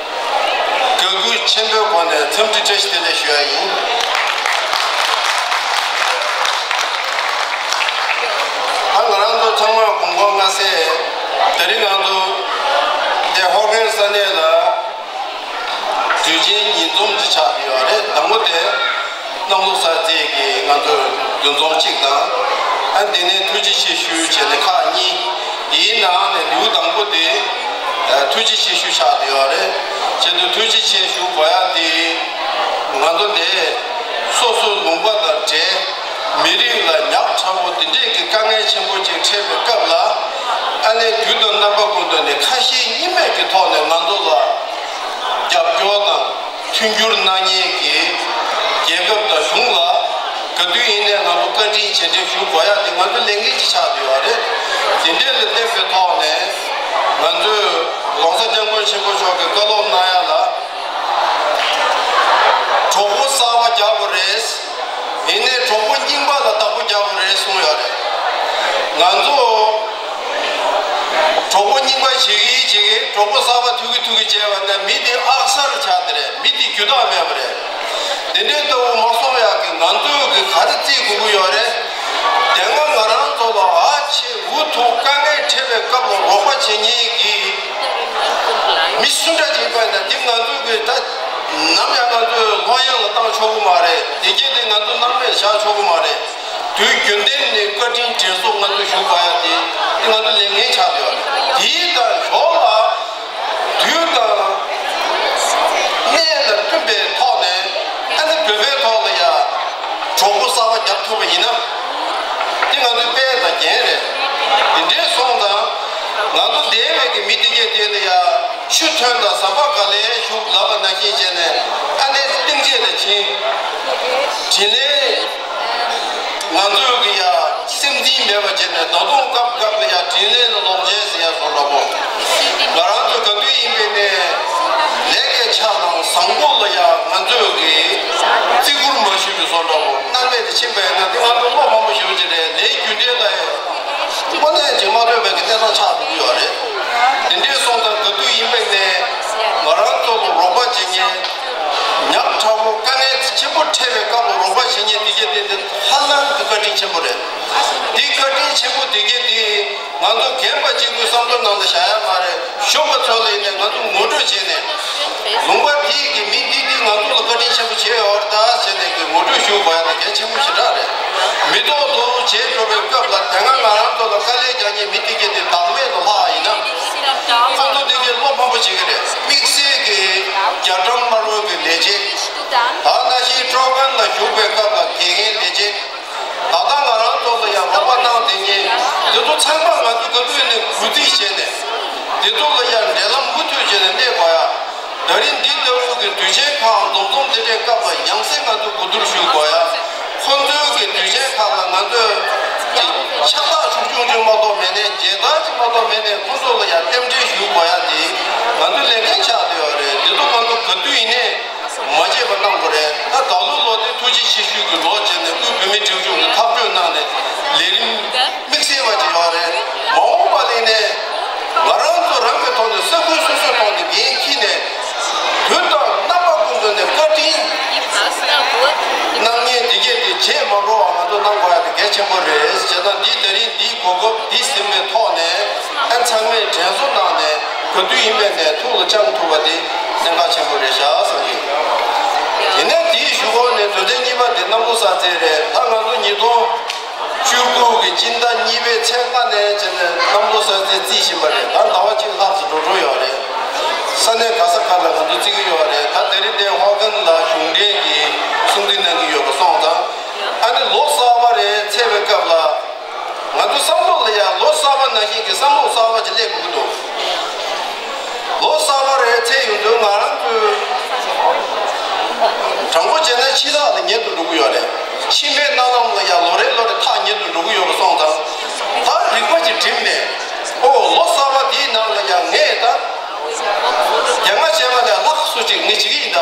དགའ་གུས་ཆེན་པོའི་སྒོ་ནས་འཚམས་འདྲི་བཀྲ་ཤིས་བདེ་ལེགས་ཞུ་ཡ་ཡིན། ད་ང་རང་ཚོ་ཚང་མ་དགོངས་པ་མངའ་གསལ། དེ་རིང་ང་ཚོ་དེ་ཧོ་ཁན་ས་གནས་ལ་དུས་ཆེན་ཉིན་འཛོམས་ཅིག་ཆགས་ཀྱི་ཡོད་རེད། དང་པོ་དེ་གནམ་ལོ་གསར་ཚེས་ཀྱི་ང་ཚོ་འདུ་འཛོམས་གཅིག་དང་། ཨ་དེ་ནས་ཐུགས་རྗེ་ཆེ་ཞུ་བྱས་ནས་ཁག་གཉིས། དེའི་ནང་ནས་ལེའུ་དང་པོ་དེ་ཐུགས་རྗེ་ཆེ་ཞུ་ཆགས་ཀྱི་ཡོད་རེད། བྱས་དུས་ཐུགས་རྗེ་ཆེ་ཞུ་དགོས་ཡ་དེ། ང་ཚོ་འདི་སོ་སོའི་ལུང་པ་དང་འབྲེལ། མི་རིགས་ལ་ཉག་ཕྲ་བོ་འདི་འདྲས་ཀྱི་དཀའ་ངལ་ཆེན་པོ་ཅིག་འཕྲད་པའི་སྐབས་ལ། ཨ་ནེ་དུས་དང་རྣམ་པ་ཀུན་ཏུ་ནས་ཁ་ཞེ་གཉིས་མེད་ཀྱི་ཐོག་ནས་ང་ཚོ་ལ་རྒྱབ་སྐྱོར་དང་མཐུན་འགྱུར་གནང་མཁན་གྱི་རྒྱལ་ཁབ་དང་གཞུང་ལ་ག་དུས་ཡིན་ནའི་ང་ཚོ་བཀའ་དྲིན་རྗེས་དྲན་ཞུ་དགོས་ཡ་དེ་ང་ཚོ་ལས་འགན་ཅིག་ཆགས་བསྡད་ཡོད་རེད། དེ་འདྲས་ལ་བརྟེན་པའི་ཐོག་ནས་ང་ཚོས་༸གོང་ས་༸སྐྱབས་མགོན་ཆེན་པོ་མཆོག་གི་བཀའ་སློབ་གནང་ཡ་ལ། གྲོགས་པོ་གསར་པ་རྒྱག་དགོས་རེད། ཡིན་ནའི་གྲོགས་པོ་རྙིང་པ་ལ་བདག་པོ་རྒྱག་དགོས་རེད་གསུངས་ཡོད་རེད། ང་ཚོ་གྲོགས་པོ་རྙིང་པ་བྱེད་ཀྱི་བྱེད་ཀྱི་གྲོགས་པོ་གསར་པ་ཐུག་གི་ཐུག་གི་བྱས་པ་ན་མི་དེ་ཨག་གསར་ཆགས་དེ་རེད། མི་དེ་རྒྱུ་དག་མེད་པ་རེད། དེ་འདྲའི་ལྟ་བུ་མ་སོང་ཡག་གི་ང་ཚོས་གི་ག་རེ་རྩིས་དགོས་ཀྱི་ཡོད་རེད། དེ་སྔ་ང་རང་ཚོ་ལ་ཨ་ཆེ་འུ་ཐུག་དཀའ་ངལ་འཕྲད་པའི་སྐབས་ལ་རོགས་པ་བྱེད་མཁན་གྱི་མི་སུ་འདྲ་ཅིག་ཡིན་པ་ཡིན་ན་དེ་ང་ཚོ་གི་ད་ནམ་ཡང་ང་ཚོས་ལྷོད་ཡངས་ལ་བཏང་ཆོག་གི་མ་རེད། དེ་རྗེས་དེ་ང་ཚོ་སྣང་མེད་བཞག་ཆོག་གི་མ་རེད། དུས་རྒྱུན་ལྡན་ནས་བཀའ་དྲིན་དྲན་གསོ་ང་ཚོས་ཞུ་དགོས་ཡ་དེ་དེ་ང་ཚོ་ལས་འགན་ཆགས་བསྡད་ཡོད་རེད། དེའི་ད་ཞོར་ལ། དུས་དང་གནས་ལ་བསྟུན་པའི་ཐོག་ནས་ཨ་ནི་བོད་པའི་ཐོག་ལ་ཡ་གྲོགས་པོ་གསར་པ་རྒྱག་ཐུབ་པ་ཡིན་ན། དེ་ང་ཚོའི་དཔལ་དང་རྒྱན་རེད། དེ་འདྲས་སོང་ཙང་ང་ཚོ་འདས་པའི་གི་མི་དེ་གས་དེ་ལ་ཡ་ཆུ་ཐོན་དང་ཟམ་པ་ག་ལེར་བཞུགས་ལབ་པ་ནང་བཞིན་བྱས་ནས་ཨ་ནི་སྟེང་ཆེད་ལ་ཕྱིན། དྲིན་ལན། ང་ཚོས་གི་ཡ་སེམས་འཛིན་མེད་པ་བྱས་ནས་ད་དུང་སྐབས་སྐབས་ལ་ཡ་དྲིན་ལན་ལ་ལོག་འཇལ་ཟེར་ཡ་བཟོ་འདྲ་པོ། ང་རང་ཚོ་ག་དུས་ཡིན་པའི་ནས་ལས་ཀའི་ཆ་དང་བཟང་པོ་ལ་ཡ་ང་ཚོས་གི་བརྩི་བཀུར་མ་ཞུས་པའི་བཟོ་འདྲ་པོ་སྣང་མེད་དུ་ཕྱིན་པ་ཡིན་ན་དེ་ང་ཚོ་བློ་ཕམ་པོ་ཞེ་པོ་ཅིག་རེད། ལས་རྒྱུ་འབྲས་ལ་ཡ་དངོས་གནས་བྱེད་མ་ཐུབ་པའི་གི་གནས་སྟངས་ཆགས་འགྲོ་གི་ཡོད་རེད། དེ་འདྲའི་སོང་ཙང་ག་དུས་ཡིན་པའི་ནས་ང་རང་ཚོ་ལ་རོགས་པ་བྱེད་མཁན། ཉག་ཕྲ་བོ་དཀའ་ངལ་ཆེན་པོ་འཕྲད་པའི་སྐབས་ལ་རོགས་པ་བྱེད་མཁན་དེ་གས་དེ་དེ་ཧ་ལམ་གི་བཀའ་དྲིན་ཆེན་པོ་རེད། དེ་བཀའ་དྲིན་ཆེན་པོ་དེ་གས་དེ་ང་ཚོ་རྒན་པ་གཅིག་པུའི་བསམ་བློ་ནང་ལ་བཞག་ཡ་མ་རེད། གཞོན་པ་ཚོ་ལ་ཡིན་ནས་ང་ཚོ་ངོ་སྤྲོད་བྱས་ནས་ལུང་པ་དེའི་གི་མི་འདི་འདི་ང་ཚོ་ལ་བཀའ་དྲིན་ཆེན་པོ་བྱས་ཡོད་རེད་ད་ཟེར་ནས་གི་ངོ་སྤྲོད་ཞུ་དགོས་ཡ་དེ་གལ་ཆེན་པོ་ཞེ་དྲག་རེད། མི་ཐོག་ཏུ་བྱེད་འགྲོ་བའི་སྐབས་ལ་དེ་སྔ་ང་རང་ཚོ་ལ་དཀའ་ལས་རྒྱག་མཁན་མི་དེ་གས་དེ་བདག་མེད་དུ་ལྷག་ཡིན་ན། ཁོང་ཚོ་དེ་གས་བློ་ཕམ་པོ་བྱེད་ཀྱི་རེད། དམིགས་བསལ་གྱི་རྒྱ་གྲམ་དམར་པོའི་གི་ལས་བྱེད། ད་ནང་བཞིན་ཀྲོ་ཀན་ལ་བཞུགས་པའི་སྐབས་ལ་དགེ་རྒན་ལས་བྱེད། ད་ལྟ་ང་རང་ཚོ་ལ་ཡང་རོགས་པ་གནང་བསྡད་མཁན་དེ་ཚོ་ཚང་མ་ང་ཚོ་ག་དུས་ནས་གུས་བརྩི་བྱས་ནས་དེ་ཚོ་ལ་ཡང་འབྲེལ་ལམ་མུ་མཐུད་བྱས་ནས་གནས་དགོས་ཡ། ད་རིང་འདི་ལྟ་བུ་གི་དུས་ཆེན་ཁག་འཛོམས་འཛོམས་དེ་འདྲའི་སྐབས་ལ་ཡང་སེ་ང་ཚོ་གོ་བསྡུར་ཞུ་དགོས་ཡ། ཁོང་ཚོའི་གི་དུས་ཆེན་ཁག་ལ་ང་ཚོས་ཀྱི་ཕྱག་རྟགས་ཤུགས་ཆུང་ཆུང་མ་གཏོགས་མེད་ནས་མཇལ་དར་ཅིག་མ་གཏོགས་མེད་ནས་ཁོང་ཚོ་ལ་ཡང་རྟེན་འབྲེལ་ཞུ་དགོས་ཡ་དེ་ང་ཚོའི་ལས་འགན་ཆགས་བསྡད་ཡོད་རེད། འདི་ཚོ་ང་ཚོ་ག་དུས་ཡིན་ནའི་མ་བརྗེད་པ་གནང་དགོས་རེད། ད་ད་ལོ་ལོ་དེ་ཐུགས་རྗེ་ཆེ་ཞུ་གི་ལོ་བྱས་ནས་དབུས་བོད་མིའི་སྒྲིག་འཛུགས་ཀྱི་ཐག་གཅོད་གནང་ནས་ལས་རིམ་དམིགས་བསལ་བ་ཅིག་ཡོད་རེད། མ་འོངས་པ་ལ་ནས་ང་རང་ཚོ་རང་གི་ཐོག་ནས་ས་ཁུལ་སོ་སོའི་ཐོག་ནས་འགན་འཁྱེར་ནས་དུས་དང་རྣམ་པ་ཀུན་ཏུ་ནས་བཀའ་དྲིན་གནང་མཁན་དེ་གས་དེ་བརྗེད་མ་འགྲོ་བ་ང་ཚོ་གནང་དགོས་ཡ་དེ་གལ་ཆེན་པོ་རེད། བྱས་ཙང་འདི་ད་རིང་འདིའི་གོ་སྐབས་འདི་ཟིན་པའི་ཐོག་ནས་ཨ་ཚང་མས་དྲན་གསོ་གནང་ནས་ག་དུས་ཡིན་པའི་ནས་ཐུགས་ལ་བཅངས་ཐུབ་པ་དེ་གནད་འགག་ཆེན་པོ་རེད་ཤག་བསམ་གྱི། དེ་ནས་དེའི་གཞུག་གུ་ནས་དོན་ཚན་གཉིས་པ་དེ་གནམ་ལོ་གསར་ཚེས་རེད། ད་ང་ཚོ་ཉིས་སྟོང་བཅུ་དགུ་གི་སྤྱི་ཟླ་གཉིས་པའི་ཚེས་ལྔ་ནས་བྱས་ནས་གནམ་ལོ་གསར་ཚེས་བརྩི་བཞིན་པ་རེད། ད་ཟླ་བ་གཅིག་ལྷག་ཙམ་འགྲོ་འགྲོ་ཡོད་རེད། ས་གནས་ག་ས་ག་ལ་ང་ཚོ་བརྩི་གི་ཡོད་རེད། ད་དེ་རིང་འདིར་ཧོ་ཁན་ལ་གཞུང་འབྲེལ་གྱི་གསུང་འདོན་གནང་གི་ཡོད་པ་སོང་ཙང་། ཨ་ནི་ལོ་གསར་པ་རེད་ཚེས་པའི་སྐབས་ལ། ང་ཚོ་བསམ་བློ་ལ་ཡང་ལོ་གསར་པ་ནང་བཞིན་གྱི་བསམ་བློ་གསར་པ་ཅིག་སླེབས་དགོས་ཀྱི་འདུག་ལོ་གསར་པ་རེད་ཚེས་ཡོང་དུས་ང་རང་ཚོའི་དྲང་པོ་བྱས་ན་ཕྱི་ཐག་ལ་ཉེ་དུ་འགྲོ་གི་ཡོད་རེད། ཕྱི་མའི་རྣ་ལམ་ལ་ཡང་ལོ་རེ་ལོ་རེ་ཐག་ཉེ་དུ་འགྲོ་གི་ཡོད་པ་སོང་ཙང་། ད་རིག་པ་ཅིག་བསྒྲིམས་ནས་ཨོ་ལོ་གསར་པ་དེའི་ནང་ལ་ཡང་ངས་ད་རྒྱ་སྔ་བྱས་པ་ལས་ལྷག་སུ་ཅིག་ངས་བྱེད་ཀྱི་ཡིན་ད།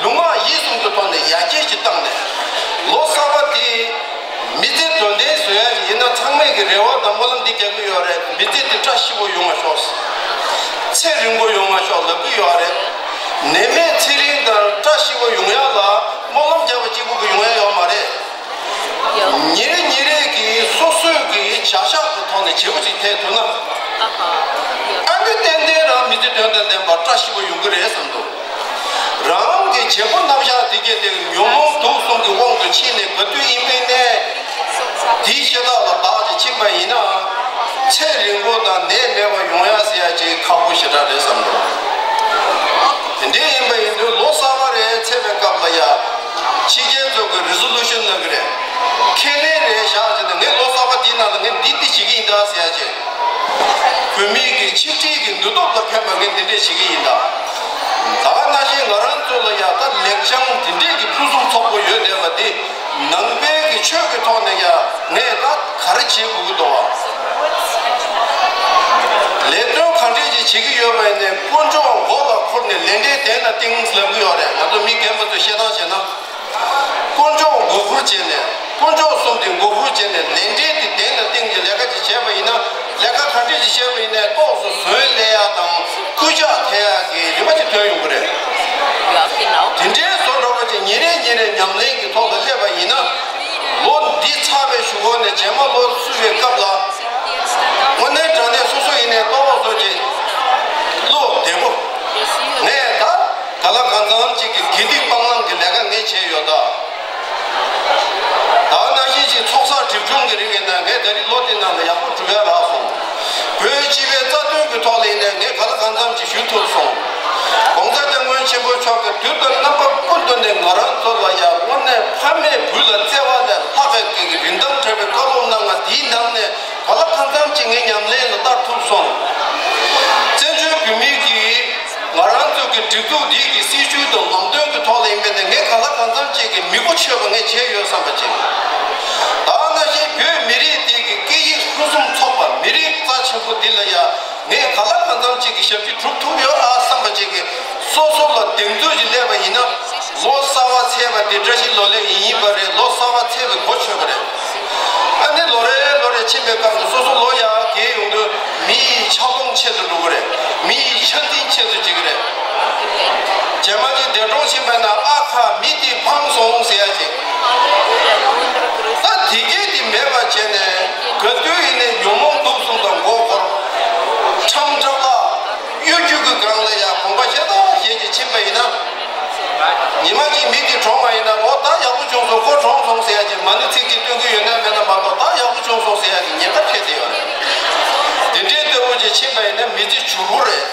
ལུས་ངག་ཡིད་གསུམ་གྱི་ཐོག་ནས་ཡར་རྒྱས་ཅིག་བཏང་ནས་ལོ་གསར་པ་དེའི། མི་ཚེ་དོན་ལྡན་བཟོ་ཡ་ཡིན་ན་ཚང་མས་ཀྱི་རེ་བ་དང་སྨོན་ལམ་འདི་རྒྱག་གི་ཡོད་རེད། མི་ཚེ་འདི་བཀྲ་ཤིས་པོ་ཡོང་བ་ཤོག་ཚེ་རིང་པོ་ཡོང་བ་ཤོག་ལབ་ཀྱི་ཡོད་རེད། ནད་མེད་ཚེ་རིང་དང་བཀྲ་ཤིས་པ་ཡོང་ཡག་ལ་སྨོན་ལམ་བརྒྱབ་པ་གཅིག་པུ་གིས་ཡོང་ཡག་ཡོད་མ་རེད། ཉིན་རེ་ཉིན་རེ་གིས་སོ་སོའི་གི་བྱ་གཞག་གི་ཐོག་ནས་བྱེད་པོ་ཅིག་ཐེབས་ཐུབ་ན། ཨ་ནི་ཏན་ཏན་རང་མི་ཚེ་དོན་དང་ལྡན་པ་བཀྲ་ཤིས་པ་ཡོང་གི་རེད་བསམ་འདུག་རང་གི་བྱེད་སྒོ་རྣམ་གཞག་དེ་གས་དེ་ཉོན་མོངས་དུག་གསུམ་གྱི་དབང་དུ་ཕྱིན་ནས་ག་དུས་ཡིན་པའི་གནས་དེའི་ཤ་སྟག་ལ་བདག་ཅིག་ཕྱིན་པ་ཡིན་ན། ཚེ་རིང་པོ་དང་ནད་མེད་པ་ཡོང་ཡ་ཟེར་ཡ་ཅིག་ཁག་པོ་ཞེ་དྲག་རེད་བསམ་འདུག་དེ་འདྲ་ཡིན་པ་ཡིན་དུས་ལོ་གསར་པ་རེད་ཚེས་པའི་སྐབས་ལ་ཡ། ཕྱི་རྒྱལ་ཚོ་གི་རི་སོ་ལུ་ཤོན་གནང་གི་རེད། ཁས་ལེན་རེད་བཞག་བྱས་ནས་ངས་ལོ་གསར་པ་འདིའི་ནང་ལ་ངས་འདི་འདི་བྱེད་ཀྱི་ཡིན་ད་ཟེར་ཡ་ཅིག་བོད་མིའི་གི་ཆིག་སྒྲིལ་གྱི་ནུས་སྟོབས་ལ་ཕན་པ་ངས་འདི་འདྲས་བྱེད་ཀྱི་ཡིན་ད། ད་ག་ནང་བཞིན་ང་རང་ཚོ་ལ་ཡ་ད་ལེགས་བྱང་འདི་འདྲས་ཀྱི་ཕུན་སུམ་ཚོགས་པོ་ཡོད་བསྡད་པ་འདི། ནང་པའི་གི་ཆོས་ཀྱི་ཐོག་ནས་ཡ་ངས་ད་ག་རེ་བྱེད་དགོས་ཀྱི་འདུག་བ། ལས་དོན་ག་འདྲས་ཅིག་བྱེད་ཀྱི་ཡོད་པ་ཡིན་ནའི་དཀོན་མཆོག་མགོ་ལ་འཁོར་ནས་ལས་འབྲས་གདན་ལ་བཏིང་ལབ་ཀྱི་ཡོད་རེད། ང་ཚོ་མི་རྒན་པ་ཚོས་བཤད་སྟངས་བྱས་ན། དཀོན་མཆོག་མགོ་སྐོར་བྱས་ནས་དཀོན་མཆོག་གསུམ་དེ་མགོ་སྐོར་བྱས་ནས་ལས་འབྲས་དེ་གདན་ལ་བཏིང་གི་ལས་ཀ་ཅིག་བྱས་པ་ཡིན་ན། ལས་ཀ་ག་འདྲས་ཅིག་བྱས་པ་ཡིན་ནའི་ཏོག་ཙམ་ཟོན་སླེབས་ཡག་དང་སྐུལ་ལྕག་ཐེབས་ཡག་གི་རིམ་པ་ཅིག་ཐོན་ཡོང་གི་རེད། དེ་འདྲའི་བཟོ་འདྲ་བ་ཅིག་ཉིན་རེ་ཉིན་རེ་ཉམས་ལེན་གྱི་ཐོག་ལ་སླེབས་པ་ཡིན་ན། ལོ་འདི་ཚར་བའི་གཞུག་གུ་ནས་རྗེས་མ་ལོ་བསུ་བའི་སྐབས་ལ། དངོས་གནས་དྲང་གནས་སོ་སོ་ཡིན་ནའི་ཏོག་ཙམ་ཅིག་བློ་བདེ་པོ། ངས་ད་ག་ལ་གང་འཚམ་ཅིག་གི་དགེ་སྡིག་སྤང་བླང་གི་ལས་ཀ་ངས་བྱས་ཡོད་ད། ད་ག་ནང་བཞིན་ཅིག་ཚོགས་བསགས་སྒྲིབ་སྦྱོང་གི་རིགས་ཡིན་ན་ངས་ད་རེས་ལོ་འདི་ནང་ལ་ཡག་པོ་གྲུབ་ཡ་རག་སོང་། བོད་སྤྱི་པའི་རྩ་དོན་གྱི་ཐོག་ལ་ཡིན་ནའི་ངས་ག་ལ་གང་འཚམ་ཅིག་ཞུ་ཐུབ་སོང་། ༸གོང་ས་༸སྐྱབས་མགོན་ཆེན་པོ་མཆོག་གིས་དུས་དང་རྣམ་པ་ཀུན་ཏུ་ནས་ང་རང་ཚོ་ལ་ཡང་དངོས་གནས་ཕ་མས་བུ་ལ་བརྩེ་བ་ལས་ལྷག་པའི་གི་རིན་ཐང་བྲལ་བའི་བཀའ་སློབ་གནང་བ་དེའི་ནང་ནས་ག་ལ་གང་འཚམ་ཅིག་ངས་ཉམས་ལེན་ལ་བསྟར་ཐུབ་སོང་། བཙན་བྱོལ་བོད་མིའི་གི་ང་རང་ཚོ་གི་སྒྲིག་འཛུགས་འདི་གི་སྲིད་བྱུས་དང་ལམ་སྟོན་གྱི་ཐོག་ལ་ཡིན་པས་ན་ངས་ག་ལ་གང་འཚམ་ཅིག་གི་མི་གོ་ཆོད་པ་ངས་བྱས་ཡོད་བསམ་པ་ཅིག་ད་ག་ནང་བཞིན་བོད་མི་རིགས་འདི་གི་སྐད་ཡིག་ཕུན་སུམ་ཚོགས་པ་མི་རིགས་རྩ་ཆེན་པོ་འདི་ལ་ཡ་ངས་ག་ལ་གང་འཚམ་ཅིག་གི་ཞབས་ཕྱི་སྒྲུབ་ཐུབ་ཡོད་ཨ་བསམ་པ་ཅིག་གི་སོ་སོ་ལ་གདེང་ཚོད་ཅིག་སླེབས་པ་ཡིན་ན། ལོ་གསར་པ་ཚེས་པ་འདི་བཀྲ་ཤིས་ལོ་ལེགས་ཡིན་ཡིན་པ་རེད། ལོ་གསར་པ་ཚེས་པའི་གོ་ཆོད་པ་རེད། ཨ་ནི་ལོ་རེ་ལོ་རེ་ཕྱིན་པའི་སྐབས་སུ་སོ་སོ་ལོ་ཡར་རྒས་ཡོང་དུས་མི་ཡི་ཆག་སྡང་ཆེ་དུ་འགྲོ་གི་རེད། མི་ཡི་ཆག་འཛིན་ཆེ་དུ་འགྲོ་གི་རེད། རྗེས་མ་ཅིག་འདས་གྲོངས་ཕྱིན་པ་ན་ཨ་ཁ་མི་དེ་ཕངས་སོང་ཟེར་ཡ་ཅིག་ད་དེ་གས་དེ་མེད་པ་བྱས་ནས་ག་དུས་ཡིན་ནའི་ཉོན་མོངས་དུག་གསུམ་དང་མགོ་འཁོར། ཁྲམ་ཁྲབ་ལ་གཡོ་སྒྱུ་གི་སྒང་ལ་ཡང་དགོངས་པ་བཞེས་དང་བཞེས་ཀྱི་ཕྱིན་པ་ཡིན་ན། ཉི་མ་གཅིག་མི་དེ་གྲོངས་པ་ཡིན་ན་འོ་ད་ཡག་པོ་བྱུང་སོང་ཁོ་གྲོངས་སོང་ཟེར་ཡ་ཅིག་མ་ཎི་ཚིག་གཅིག་བཏོན་གི་ཡོད་ན་མེད་ན་མ་གཏོགས་ད་ཡག་པོ་བྱུང་སོང་ཟེར་ཡ་གི་ཉེན་ཁ་འཕྲད་དེ་ཡོད་རེད། དེ་འདྲའི་ལྟ་བུ་ཅིག་ཕྱིན་པ་ཡིན་ན་མི་ཚེ་བྱུར་པོ་རེད།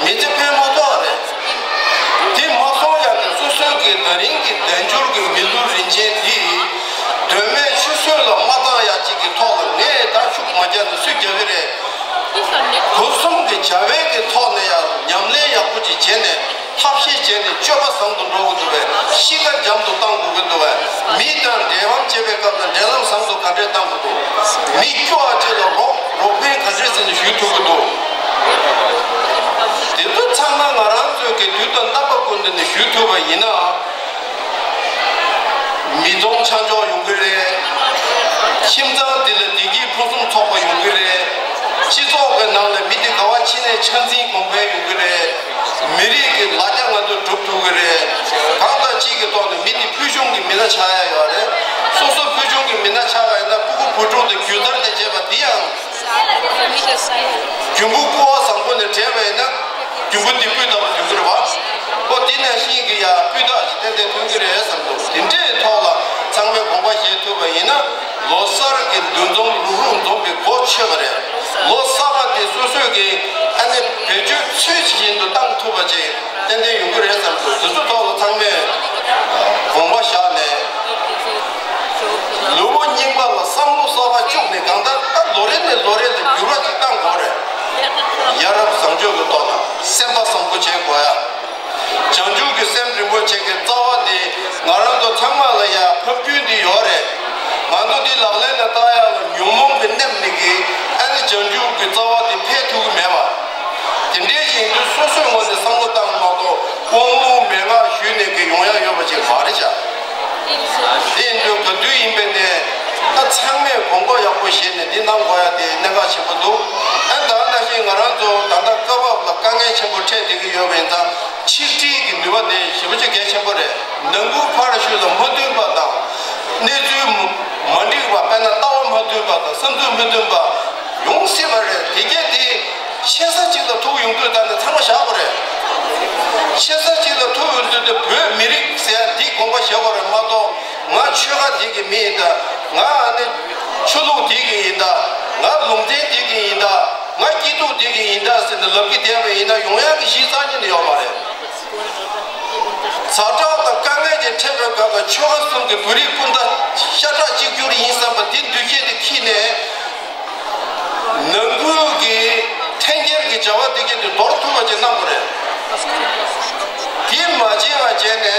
མི་ཚེ་ཕན་མ་ཐོགས་རེད། དེ་མ་སོང་ཡ་གི་སོ་སོའི་གི་ད་རིང་གི་དལ་འབྱོར་གི་མི་ལུས་རིན་ཆེན་འདི་དོན་མེད་ཆུད་ཟོས་ལ་མ་བཏང་ཡ་གཅིག་གི་ཐོག་ལ་ངས་ད་ཤུགས་མ་རྒྱག་ན་སུས་རྒྱག་གི་རེད། སྒོ་གསུམ་གྱི་བྱ་བའི་གི་ཐོག་ནས་ཡང་ཉམས་ལེན་ཡག་པོ་ཅིག་བྱས་ནས་ཐབས་ཤེས་བྱས་ནས་སྤྱོད་པ་བཟང་དུ་འགྲོ་དགོས་འདུག་པས་གཤིས་ཀ་འཇམ་དུ་གཏང་དགོས་ཀྱི་འདུག་པས་མི་དང་འབྲེལ་བ་བྱེད་པའི་སྐབས་ལ་འབྲེལ་ལམ་བཟང་དུ་ག་འདྲས་གཏང་དགོས་འདུག་མི་སྐྱོ་བ་ཅིག་ལ་རོགས་རོགས་ཕན་ག་འདྲས་ཟེར་ནས་ཞུ་ཐུབ་ཀྱི་འདུག་དེ་ཚོ་ཚང་མ་ང་རང་ཚོའི་གི་དུས་དང་རྣམ་པ་ཀུན་ཏུ་ནས་ཞུ་ཐུབ་པ་ཡིན་ན། མི་ཚང་ཆ་འཇོག་ཡོང་གི་རེད། ཁྱིམ་ཚང་འདི་ལ་བདེ་སྐྱིད་ཕུན་སུམ་ཚོགས་པ་ཡོང་གི་རེད། སྤྱི་ཚོགས་ཀྱི་ནང་ལ་མི་འདི་ག་བ་ཕྱིན་ནས་ཆ་འཛིན་གོང་འཕེལ་ཡོང་གི་རེད། མི་རིགས་ཀྱི་ལ་རྒྱ་ང་ཚོ་སྒྲུབ་ཐུབ་ཀྱི་རེད། གང་དང་གཅིག་གི་ཐོག་ནས་མི་འདི་ཕུལ་བྱུང་གི་མི་སྣ་ཆགས་ཡ་ཡོད་རེད། སོ་སོ་ཕུལ་བྱུང་གི་མི་སྣ་ཆགས་པ་ཡིན་ན་སྤུ་གུ་བུ་ཕྲུག་དང་རྒྱུད་དར་དང་བཅས་པ་འདི་ཡང་རྒྱུན་བུ་ཀུ་བ་བཟང་པོ་ནས་བྲལ་བ་ཡིན་ན། རྒྱུན་བུ་འདི་སྤུས་དག་པོ་ཡོང་གི་རེད་བ། ཨོ་དེ་ནང་བཞིན་གྱི་ཡ་སྤུས་དག་ཅིག་ཏན་ཏན་ཐོན་གྱི་རེད་བསམ་འདུག་དེ་འདྲའི་ཐོག་ལ་ཚང་མས་དགོངས་པ་བཞེས་ཐུབ་པ་ཡིན་ན། ལོ་གསར་གྱི་འདུ་འཛོམས་རུག་རུག་འཛོམས་པའི་གོ་ཆོད་པ་རེད། ལོ་གསར་པ་དེ་སོ་སོས་ཀྱི་ཨ་ནི་བེད་སྤྱོད་ཚུལ་བཞིན་དུ་བཏང་ཐུབ་པ་ཅིག་ཏན་ཏན་ཡོང་གི་རེད་བསམ་འདུག་དེ་ཚོ་ཐོག་ལ་ཚང་མས་དགོངས་པ་བཞག་ནས། ལུས་པོ་རྙིང་པ་ལ་བསམ་བློ་གསར་པ་བཅུག་ནས་གང་ལྟར་ད་ལོ་རེ་ནས་ལོ་རེ་ལ་འགྱུར་བ་ཅིག་གཏང་དགོས་རེད། ཡ་རབས་བཟང་སྤྱོད་ཀྱི་ཐོག་ལ་སེམས་པ་བཟང་པོ་བྱེད་དགོས་ཡ། བྱང་ཆུབ་ཀྱི་སེམས་རིན་པོ་ཆེ་གི་རྩ་བ་འདི་ང་རང་ཚོ་ཚང་མ་ལ་ཡ་ཕབ་རྒྱུན་འདི་ཡོད་རེད། ང་ཚོ་འདི་ལག་ལེན་ལ་བསྟར་ཡ་ལ་ཉོན་མོངས་ཀྱི་ནད་མི་དགེ་ཨ་ནི་བྱང་ཆུབ་ཀྱི་རྩ་བ་འདི་འཕེལ་ཐུབ་ཀྱི་མེད་པ། དེ་འདྲའི་ཞིག་ཡིན་དུས་སོ་སོའི་ངོས་ནས་བསམ་བློ་བཏང་མ་གཏོགས་དབང་ལུང་མན་ངག་ཞུས་ནས་ཀྱི་ཡོང་ཡ་ཡོད་པ་ཅིག་མ་རེད་བྱ། དེ་ཡིན་དུས་ག་དུས་ཡིན་པའི་ནས་ད་ཚང་མས་དགོངས་པ་ཡག་པོ་བཞེས་ནས་འདི་གནང་དགོས་ཡ་དེ་གནད་འགག་ཆེན་པོ་འདུག་ཨ་ད་ནང་བཞིན་ང་རང་ཚོ་ད་ལྟ་སྐབས་བབ་ལ་དཀའ་ངལ་ཆེན་པོ་འཕྲད་བསྡད་ཀྱི་ཡོད་པ་ཡིན་ཙང་ཆིག་སྒྲིལ་ ཞེ་པོ་ཅིག་གལ་ཆེན་པོ་རེད། ནང་ཁུལ་ཕར་ཞུ་ལ་མ་མཐུན་པ་དང་། གནས་ཚུལ་མ་མ་འགྲིག་པ། དཔེར་ན་ལྟ་བ་མ་མཐུན་པ་དང་བསམ་ཚུལ་མ་མཐུན་པ་ཡོང་སྲིད་པ་རེད། དེ་གས་དེ་ཆེ་ས་གཅིག་ལ་ཐུག་ཡོང་དུས་ད་ནི་ཚང་མ་བཞག་དགོས་རེད། ཆེ་ས་གཅིག་ལ་ཐུག་ཡོང་དུས་དེ་བོད་མི་རིགས་ཟེར་ཡ་དེ་དགོངས་པ་བཞེས་དགོས་རེད་མ་གཏོགས། ང་ཆོལ་ཁ་འདི་གི་མི་ཡིན་ད། ང་ཨ་ནི་ཆོས་ལུགས་འདི་གི་ཡིན་ད། ང་ལུང་ཚན་འདི་གི་ཡིན་ད། ང་སྐྱིད་སྡུག་འདི་གི་ཡིན་ད་ཟེར་ནས་ལབ་ཀྱི་བསྡད་པ་ཡིན་ན་ཡོང་ཡག་གི་གཞི་རྩ་ཉིད་ནས་ཡོད་མ་རེད། ཛ་དྲག་དང་དཀའ་ངལ་ཅིག་འཕྲད་པའི་སྐབས་ལ་ཆོལ་ཁ་གསུམ་གྱི་བོད་རིགས་སྤུན་ཟླ་ཤ་ཁྲག་གཅིག་གྱུར་ཡིན་བསམ་པ་འདི་འདུ་ཤེས་དེ་འཁྱེར་ནས། ནང་ཁུལ་གྱི་འཐེན་འཁྱེར་གྱི་བྱ་བ་འདི་གས་དེ་འདོར་ཐུབ་པ་ཅིག་གནང་དགོས་རེད། དེ་མ་བྱས་པ་བྱས་ནས་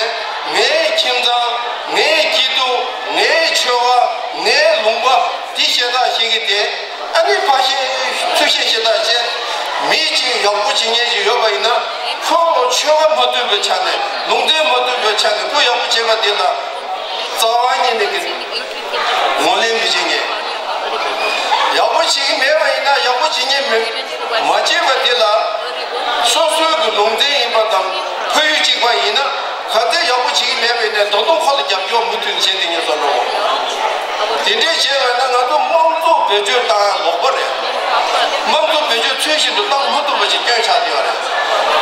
ངའི་ཁྱིམ་ཚང་། ངའི་སྐྱིད་སྡུག་ངའི་ཆོལ་ཁ། ངའི་ལུང་པ་འདི་ཤ་སྟག་བཤད་ཀྱི་དེ། ཨ་ནི་ཕར་བཤད་ཚུར་བཤད་ཤ་སྟག་བཤད། མི་གཅིག་ཡག་པོ་བྱེད་མཁན་ཞིག་ཡོད་པ་ཡིན་ན། ཁོ་ཆོལ་ཁ་མ་མཐུན་པའི་ཆ་ནས། ལུང་ཚན་མ་མཐུན་པའི་ཆ་ནས་ཁོ་ཡག་པོ་བྱེད་པ་དེ་ལ་རྩ་བ་ཉིད་ནས་ཀྱི་ངོས་ལེན་མི་བྱེད་མཁན། ཡག་པོ་བྱེད་ཀྱི་མེད་པ་ཡིན་ན་ཡག་པོ་བྱེད་མཁན་མི་མ་བྱེད་པ་དེ་ལ། སོ་སོའི་གི་ལུང་ཚན་ཡིན་པ་དང་ཕ་ཡུལ་གཅིག་པ་ཡིན་ན། ག་ཚད་ཡག་པོ་བྱེད་ཀྱི་མེད་པ་ཡིན་ན་ད་དུང་ཁོ་ལ་རྒྱབ་སྐྱོར་མུ་མཐུད་བྱེད་དེ་ངས་བཟོ་འགྲོ། དེ་འདྲའི་བྱས་པ་ན་ང་ཚོ་དམངས་གཙོ་བེད་སྤྱོད་བཏང་ཡ་ལོག་པ་རེད། དམངས་གཙོ་བེད་སྤྱོད་ཚུལ་བཞིན་དུ་བཏང་མ་ཐུབ་པ་ཞིག་སྐྱོན་ཆགས་བསྡད་ཡོད་རེད།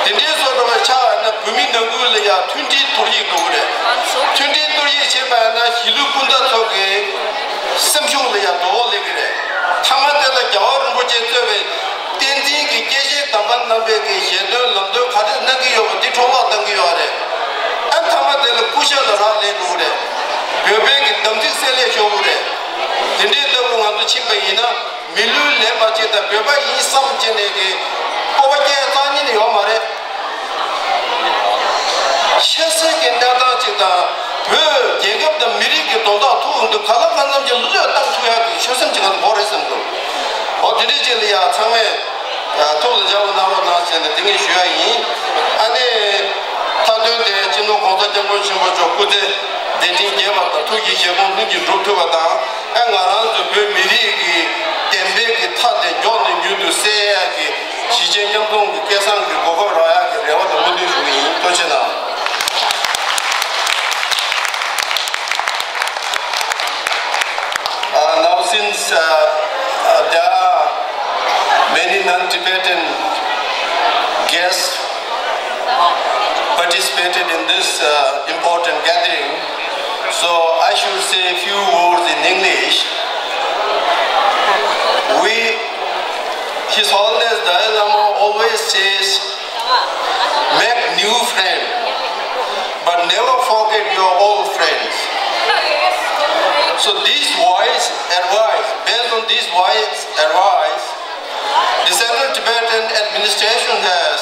དེ་འདྲའི་བཟོ་འདྲ་བ་ཆགས་ཡོད་ན་བོད་མི་ནང་ཁུལ་ལ་ཡང་མཐུན་སྒྲིལ་གཏོར་བཤིག་འགྲོ་གི་རེད། མཐུན་སྒྲིལ་གཏོར་བཤིག་བྱས་པ་ཡིན་ན་གཞིས་ལུས་སྤུན་ཟླ་ཚོ་གི་སེམས་ཤུགས་ལ་ཡང་དོ་ཕོག་སླེབས་ཀྱི་རེད། མཐའ་མ་དེ་ལ་རྒྱལ་བ་རིན་པོ་ཆེ་གཙོས་པའི་བསྟན་འཛིན་གྱི་སྐྱེས་ཆེན་དམ་པ་རྣམ་པས་ཀྱི་ཞལ་འདོན་ལམ་སྟོན་ག་རེ་གནང་གི་ཡོད་པ་འདི་འཕྲོ་བརླག་གཏང་གི་ཡོད་རེད། ཨ་མཐའ་མ་དེ་ལ་སྐུ་ཤ་ལ་རག་ལས་འགྲོ་གི་རེད། བོད་པའི་གི་དམ་ཚིག་བསྲེ་ལྷད་ཤོར་གི་རེད། དེ་འདྲའི་ལྟ་བུ་ང་ཚོ་ཕྱིན་པ་ཡིན་ན། མི་ལུས་ལེན་པ་ཅིག་དང་བོད་པ་ཡིན་བསམ་བྱས་ནས་ཀྱི་སྤོབས་པ་སྐྱེ་རྩ་ཉིད་ནས་ཡོད་མ་རེད། ཆབ་སྲིད་ཀྱི་གནས་སྟངས་ཅིག་དང་། བོད་རྒྱལ་ཁབ་དང་མི་རིགས་ཀྱི་དོན་དག་ཐུག་འདུག་ག་ལ་གང་འཚམ་གྱི་བློས་བཏང་ཐུབ་ཡག་གི་ཆོད་སེམས་ཅིག་ང་ཚོ་དགོས་རེད་བསམ་འདུག་འོ་དེ་འདྲའི་ཅིག་ལ་ཡ་ཚང་མས་ཐུགས་ལ་འཇགས་པ་གནང་རོགས་གནང་བྱས་ནས་དེ་ངས་ཞུ་ཡ་ཡིན། ཨ་ནི། མཐའ་དོན་དེ་སྤྱི་ནོར་༸གོང་ས་༸སྐྱབས་མགོན་ཆེན་པོ་མཆོག་སྐུ་ཚེ་བརྟན་ཅིང་རྒྱས་པ་དང་། ཐུགས་ཀྱི་བཞེད་དགོངས་ལྷུན་གྱིས་འགྲུབ་ཐུབ་པ་དང་། ཨ་ང་རང་ཚོ་བོད་མི་རིགས་ཀྱི་བདེན་པའི་གི་མཐའ་དེ་མགྱོགས་ནས་མྱུར་དུ་གསལ་ཡག་གི་གཞིས་བྱེས་མཉམ་འཛོམས་ཀྱི་སྐལ་བཟང་གི་གོ་སྐབས་རག་ཡག་གི་རེ་བ་དང་སྨོན་འདུན་ཞུ་གི་ཡིན། ཐུགས་རྗེ་གནང་། Uh, now, since uh, uh, there are many non-Tibetan guests participated in this uh, important gathering, so I should say a few words in English. We, His Holiness Dalai Lama always says, "Make new friend, but never forget your old friends." So this wise advice, based on this wise advice, the Central Tibetan Administration has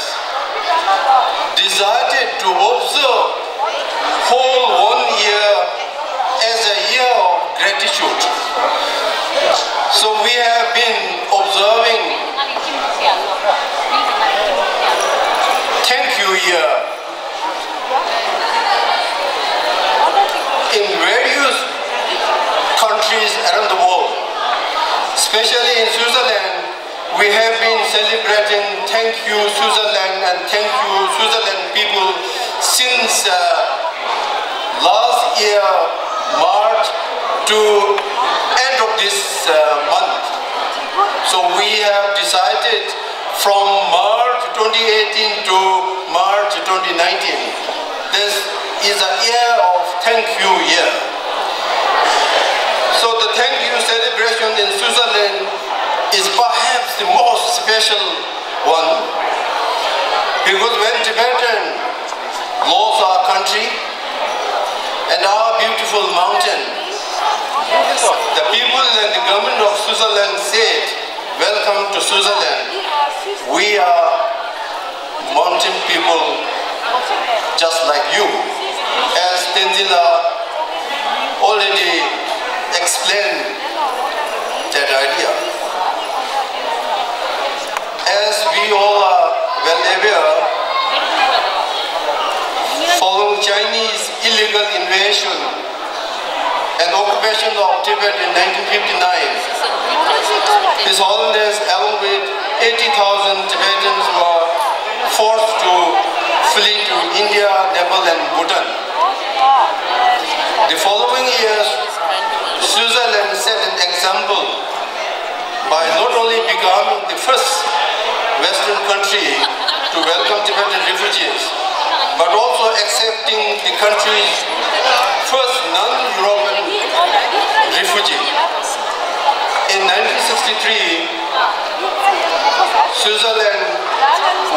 decided to observe whole one year as a year of gratitude. So we have been observing Thank You Year in various countries around the world, especially in Switzerland. We have been celebrating Thank You Switzerland and Thank You Switzerland people since uh, last year March to end of this uh, month. So we have decided from March twenty eighteen to March twenty nineteen. This is a year of Thank You Year. So the Thank You celebration in Switzerland is perhaps the most special one, because when Tibetan lost our country and our beautiful mountain, the people and the government of Switzerland said, "Welcome to Switzerland. We are mountain people just like you." As Tenzin Lampa already explained that idea. As we all are well aware, following Chinese illegal invasion and occupation of Tibet in nineteen fifty-nine, His Holiness, along with eighty thousand Tibetans, were forced to flee to India, Nepal, and Bhutan. The following years, Switzerland set an example by not only becoming the first Western country to welcome Tibetan refugees, but also accepting the country's first non-European refugee. In nineteen sixty-three, Switzerland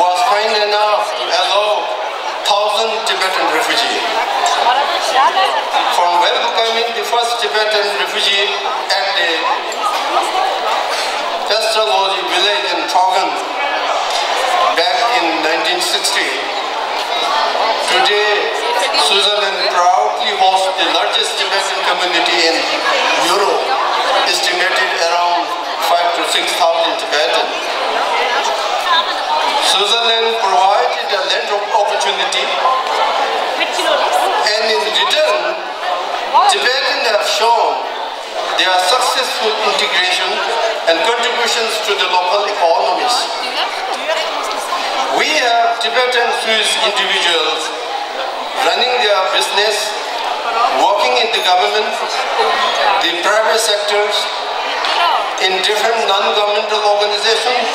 was kind enough to allow thousand Tibetan refugees. From welcoming the first Tibetan refugee at the Pestalozzi village in Trogan back in nineteen sixty, today Switzerland proudly hosts the largest Tibetan community in Europe, estimated around five to six thousand Tibetans. Switzerland provided a land of opportunity, and in return, Tibetans have shown their successful integration and contributions to the local economies. We have Tibetan Swiss individuals running their business, working in the government, the private sectors, in different non-governmental organizations,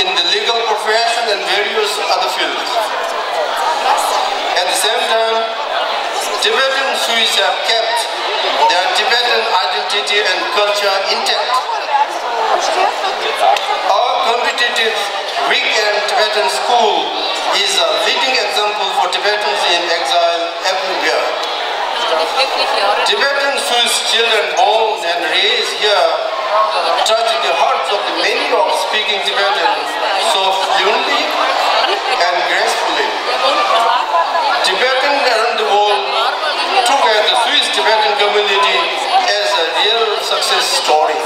in the legal profession and various other fields. At the same time, Tibetan Swiss have kept their Tibetan identity and culture intact. Our competitive weekend Tibetan school is a leading example for Tibetans in exile everywhere. Tibetan Swiss children born and raised here touch the hearts of the many of speaking Tibetans so fluently and gracefully. Tibetans around the world took at the Swiss Tibetan community as a real success story.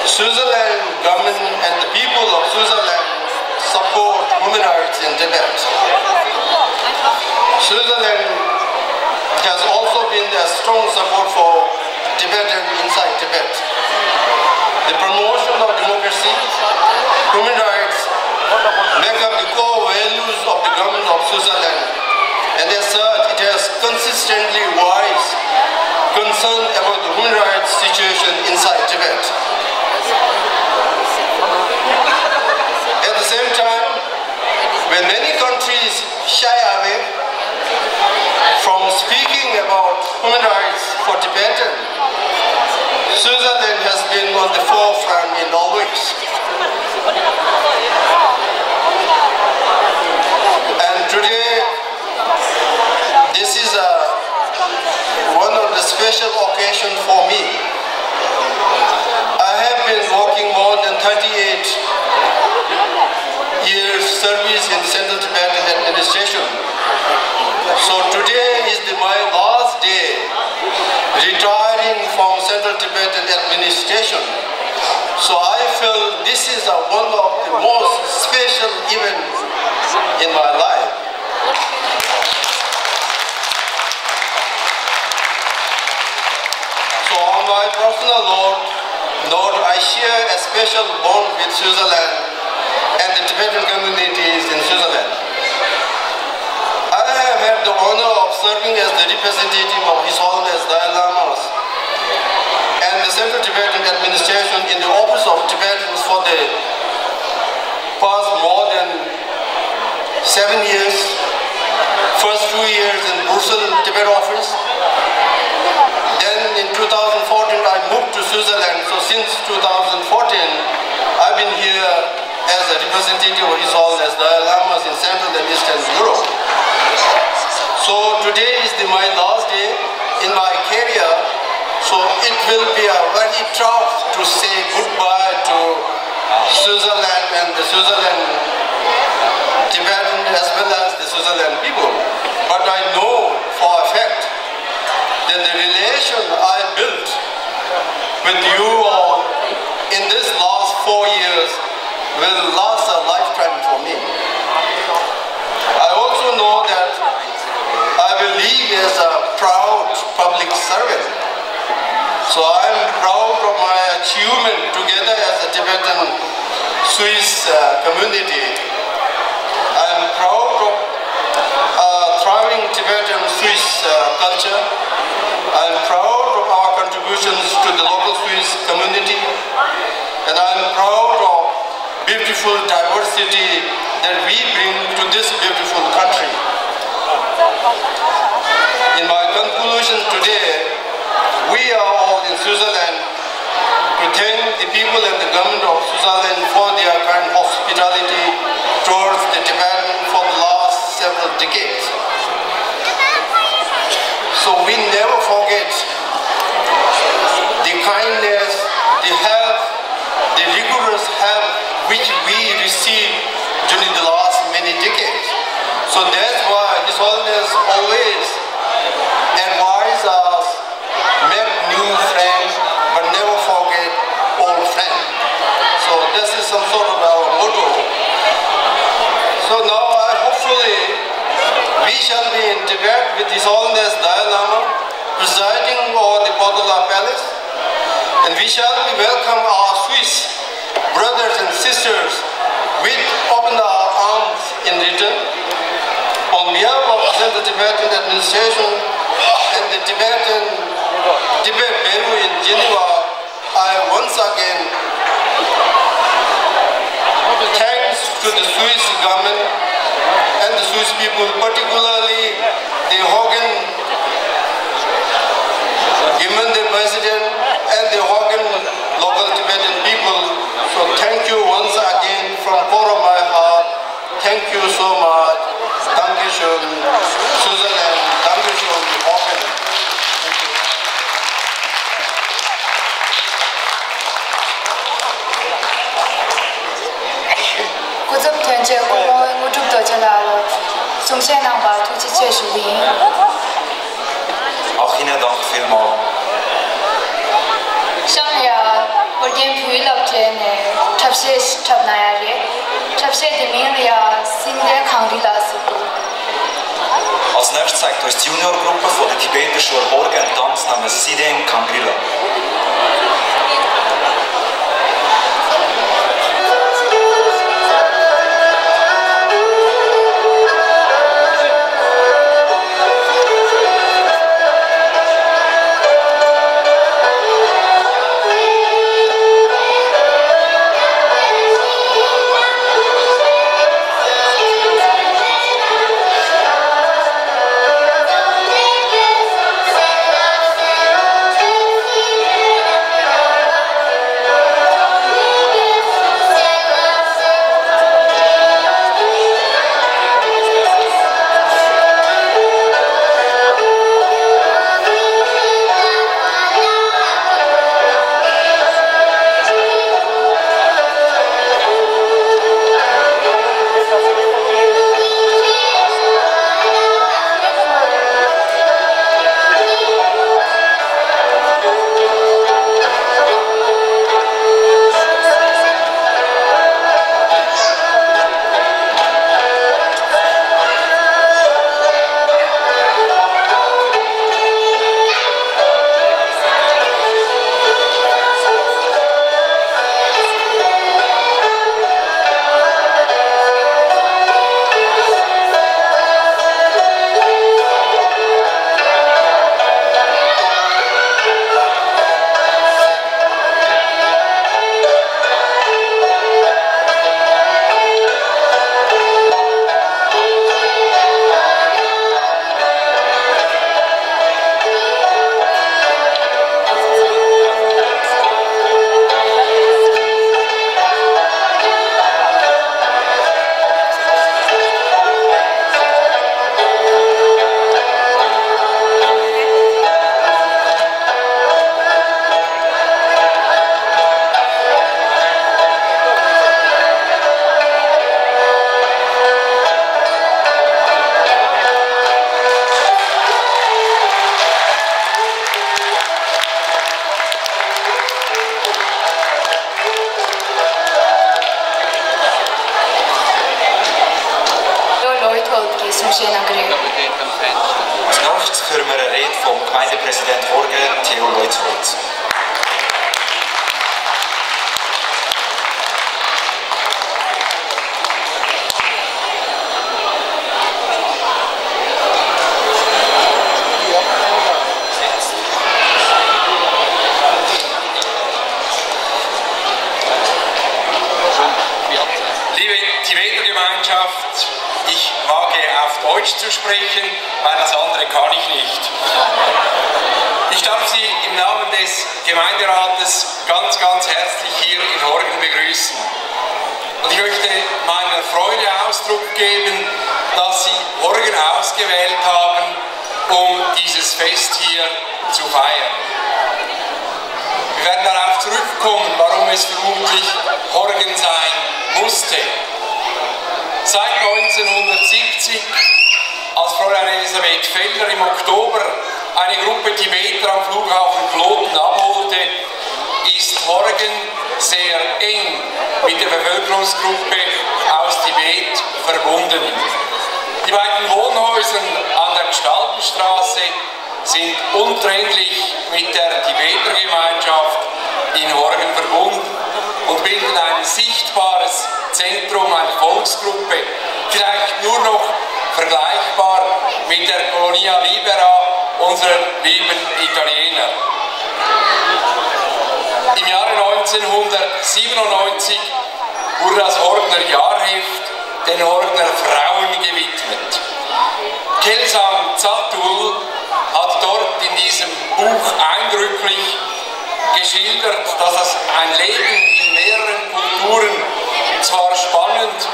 Switzerland government and the people of Switzerland support human rights in Tibet. Switzerland has also been a strong support for Tibetan inside Tibet. The promotion of democracy, human rights make up the core values of the government of Switzerland, and as such, it has consistently voiced concern about the human rights situation inside Tibet. At the same time, when many countries shy away from speaking about human rights for Tibetans, Switzerland has been on the forefront in all ways. And today, this is a, one of the special occasions for me. I have been working more than thirty-eight years service in the Central Tibetan administration. So today is the, my last day retiring from Central Tibetan administration. So I feel this is a, one of the most special events in my life. So on my personal note, note, I share a special bond with Switzerland and the Tibetan communities in Switzerland. I have had the honor of serving as the representative of His Holiness Dalai Lamas and the Central Tibetan Administration in the Office of Tibetans for the past more than seven years. First two years in Brussels, Tibet office. Then in two thousand fourteen, I moved to Switzerland. So since two thousand fourteen, I've been here as a representative of His Holiness Dalai Lamas in Central and Eastern Europe. So today is the, my last day in my career. So it will be a very tough to say goodbye to Switzerland and the Switzerland Tibetan as well as the Switzerland people. But I know for a fact that the relation I built with you all in this last four years will last a lifetime for me. I also know that I will leave as a proud public servant. So I am proud of my achievement together as a Tibetan Swiss uh, community. I am proud of uh, thriving Tibetan Swiss uh, culture. I am proud of our contributions to the local Swiss community. And I am proud of beautiful diversity that we bring to this beautiful country. In my conclusion today, we are all in Switzerland to thank the people and the government of Switzerland for their kind hospitality towards the Tibetan for the last several decades. So we never forget the kindness, the help, the rigorous help which we received during the last many decades. So that's why His Holiness always advise us, make new friends, but never forget old friends. So this is some sort of our motto. So now I hopefully we shall be in Tibet with His Holiness Dalai Lama presiding over the Potala Palace, and we shall be welcome our Swiss brothers and sisters with open arms in return. On behalf of the Central Tibetan Administration and the Tibetan Tibet Bureau in Geneva, I once again thanks to the Swiss government and the Swiss people, particularly the Hogan given the president and the Hogan local Tibetan people. So thank you once again from core of my heart. Thank you so much. Dankeschön, Switzerland. Dankeschön, Hogan. སྐུ་ཚབ་དོན་གཅོད་སྐུ་ངོ་དངོས་གྲུབ་རྡོ་རྗེ་ལགས་ལ་གསུང་བཤད་གནང་བར་ཐུགས་རྗེ་ཆེ་ཞུ་གི་ཡིན། Auch Ihnen danke vielmals. གཤམ་ལ་ཡ་ཧོར་རྒན་བོད་ཡིག་སློབ་གྲྭ་ནས་འཁྲབ་གཞས་ཤིག་འཁྲབ་གནང་ཡ་རེད། འཁྲབ་གཞས་དེ་མིང་ལ་ཡ་སྲིད་ལྡན་གངས་རི་ལ་ཟེར་འདུག Als nächstes zeigt uns die Juniorgruppe von der tibetischen Horgen Tanz namens Sideng Kangrila. ལོ་ལོའི་ཐོག་གི་གསུང་བཤད་གནང་གི་རེད། Als nächstes hören wir eine Rede vom Gemeindepräsident Jorge Theo Leuthold. Zu sprechen, weil das andere kann ich nicht. Ich darf Sie im Namen des Gemeinderates ganz, ganz herzlich hier in Horgen begrüßen. Und ich möchte meiner Freude Ausdruck geben, dass Sie Horgen ausgewählt haben, um dieses Fest hier zu feiern. Wir werden darauf zurückkommen, warum es vermutlich Horgen sein musste. Seit neunzehnhundertsiebzig, als Fräulein Elisabeth Feller im Oktober eine Gruppe Tibeter am Flughafen Kloten abholte, ist Horgen sehr eng mit der Bevölkerungsgruppe aus Tibet verbunden. Die beiden Wohnhäuser an der Gestaltenstraße sind untrennlich mit der Tibetergemeinschaft in Horgen verbunden und bilden ein sichtbares Zentrum, eine Volksgruppe, vielleicht nur noch vergleichbar mit der Colonia Libera unserer lieben Italiener. Im Jahre neunzehnhundertsiebenundneunzig wurde das Horgener Jahrheft den Horgener Frauen gewidmet. Kelsang Zatul hat dort in diesem Buch eindrücklich geschildert, dass das ein Leben in mehreren Kulturen zwar spannend,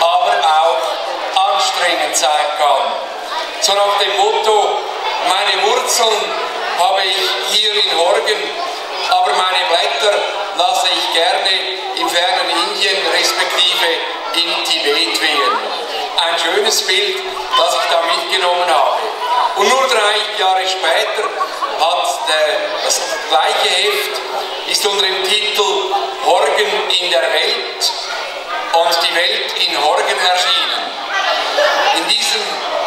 aber auch anstrengend sein kann. So nach dem Motto: «Meine Wurzeln habe ich hier in Horgen, aber meine Blätter lasse ich gerne im fernen Indien respektive in Tibet wehen.» Ein schönes Bild, das ich da mitgenommen habe. Und nur drei Jahre später hat der, das gleiche Heft ist unter dem Titel Horgen in der Welt und die Welt in Horgen erschienen. In diesem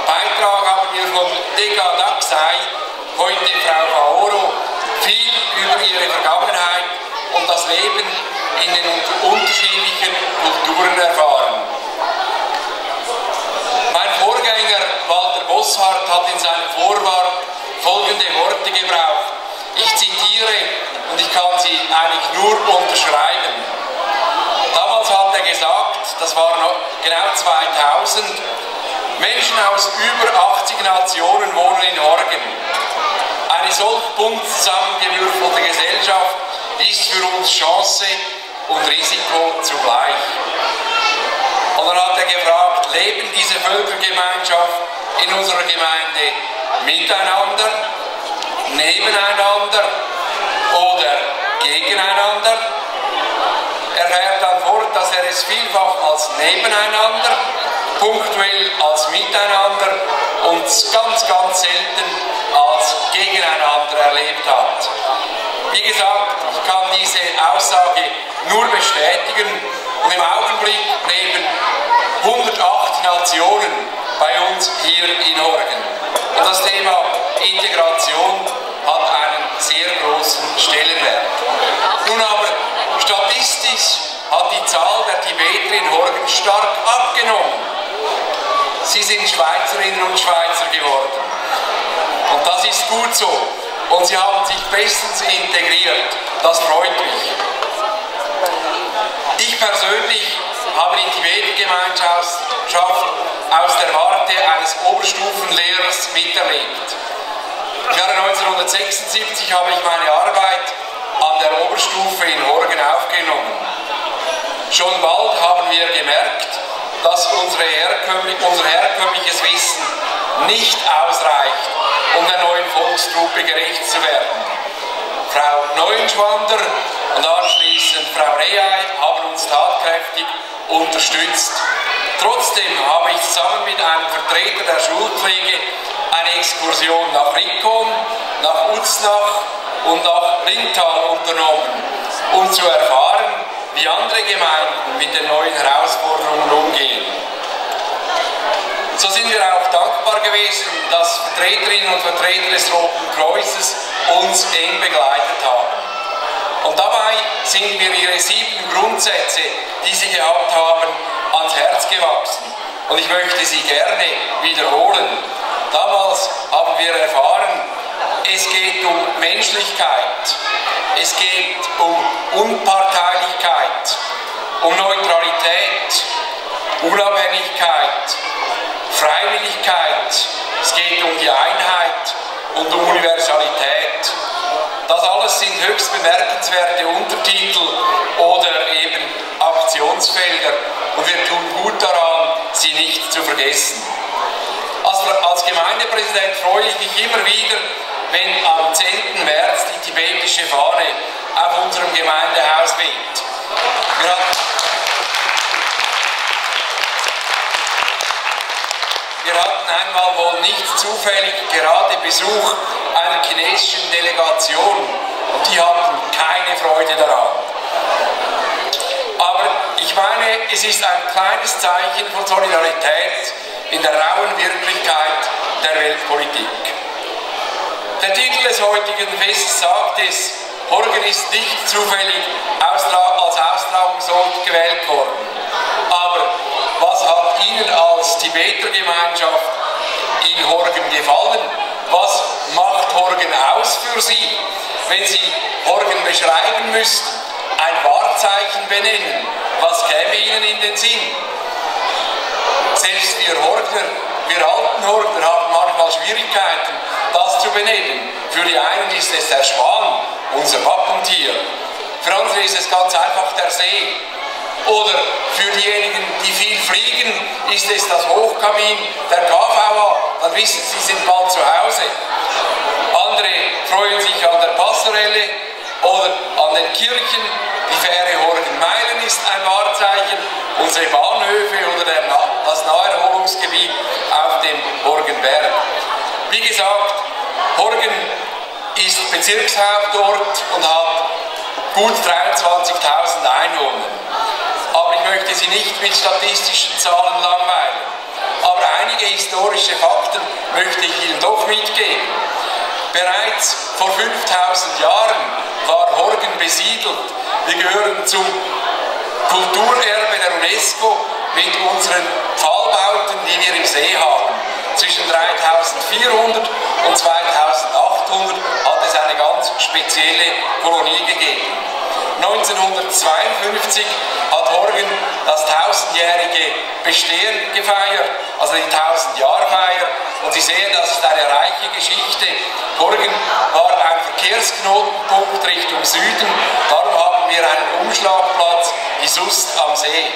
Beitrag haben wir von Dega Daksai, heute Frau Faoro, viel über ihre Vergangenheit und das Leben in den unter-, unterschiedlichen Kulturen erfahren. Mein Vorgänger Walter Bosshardt hat in seinem Vorwort folgende Worte gebraucht. Ich zitiere und ich kann sie eigentlich nur unterschreiben. Damals hat er gesagt, das war noch genau zweitausend: «Menschen aus über achtzig Nationen wohnen in Horgen. Eine solch bunt zusammengewürfelte Gesellschaft ist für uns Chance und Risiko zugleich.» Und dann hat er gefragt: «Leben diese Völkergemeinschaft in unserer Gemeinde miteinander, nebeneinander oder gegeneinander?» Er fährt dann fort, dass er es vielfach als nebeneinander, punktuell als miteinander und ganz, ganz selten als gegeneinander erlebt hat. Wie gesagt, ich kann diese Aussage nur bestätigen und im Augenblick leben hundertacht Nationen bei uns hier in Horgen. Und das Thema Integration hat einen sehr grossen Stellenwert. Nun aber, statistisch hat die Zahl der Tibeter in Horgen stark abgenommen. Sie sind Schweizerinnen und Schweizer geworden. Und das ist gut so. Und sie haben sich bestens integriert. Das freut mich. Ich persönlich habe die Tibeter-Gemeinschaft aus der Warte eines Oberstufenlehrers miterlebt. Im Jahre neunzehnhundertsechsundsiebzig habe ich meine Arbeit an der Oberstufe in Horgen aufgenommen. Schon bald haben wir gemerkt, dass unsere herkömmlich, unser herkömmliches Wissen nicht ausreicht, um der neuen Volksgruppe gerecht zu werden. Frau Neuenschwander und anschliessend Frau Rehei haben uns tatkräftig unterstützt. Trotzdem habe ich zusammen mit einem Vertreter der Schulpflege eine Exkursion nach Rikon, nach Uznach und nach Ringtal unternommen, um zu erfahren, wie andere Gemeinden mit den neuen Herausforderungen umgehen. So sind wir auch dankbar gewesen, dass Vertreterinnen und Vertreter des Roten Kreuzes uns eng begleitet haben. Und dabei sind mir ihre sieben Grundsätze, die sie gehabt haben, ans Herz gewachsen. Und ich möchte sie gerne wiederholen. Damals haben wir erfahren, es geht um Menschlichkeit, es geht um Unparteilichkeit, um Neutralität, Unabhängigkeit, Freiwilligkeit, es geht um die Einheit und um Universalität. Das alles sind höchst bemerkenswerte Untertitel oder eben Aktionsfelder und wir tun gut daran, sie nicht zu vergessen. Als, als Gemeindepräsident freue ich mich immer wieder, wenn am zehnten März die tibetische Fahne auf unserem Gemeindehaus weht. Wir hatten, wir hatten einmal wohl nicht zufällig gerade Besuch einer chinesischen Delegation und die hatten keine Freude daran. Aber ich meine, es ist ein kleines Zeichen von Solidarität in der rauen Wirklichkeit der Weltpolitik. Der Titel des heutigen Festes sagt es, Horgen ist nicht zufällig austra-, als Austragungsort gewählt worden. Aber was hat Ihnen als Tibetergemeinschaft in Horgen gefallen? Was macht Horgen aus für Sie? Wenn Sie Horgen beschreiben müssten, ein Wahrzeichen benennen, was käme Ihnen in den Sinn? Selbst wir Horgner, wir alten Horgner haben manchmal Schwierigkeiten, das zu benennen. Für die einen ist es der Schwan, unser Wappentier. Für andere ist es ganz einfach der See. Oder für diejenigen, die viel fliegen, ist es das Hochkamin der K V A, dann wissen sie, sie sind bald zu Hause. Andere freuen sich an der Passerelle oder an den Kirchen. Die Fähre Horgen-Meilen ist ein Wahrzeichen, unsere Bahnhöfe oder der Na-, das Naherholungsgebiet auf dem Horgenberg. Wie gesagt, Horgen ist Bezirkshauptort und hat gut dreiundzwanzigtausend Einwohner. Aber ich möchte Sie nicht mit statistischen Zahlen langweilen. Aber einige historische Fakten möchte ich Ihnen doch mitgeben. Bereits vor fünftausend Jahren war Horgen besiedelt. Wir gehören zum Kulturerbe der UNESCO mit unseren Pfahlbauten, die wir im See haben. Zwischen dreitausendvierhundert und zweitausendachthundert hat es eine ganz spezielle Kolonie gegeben. Neunzehnhundertzweiundfünfzig hat Horgen das tausendjährige Bestehen gefeiert, also die Tausendjahrfeier. Und Sie sehen, das ist eine reiche Geschichte. Horgen war ein Verkehrsknotenpunkt Richtung Süden. Darum haben wir einen Umschlagplatz, die Sust am See.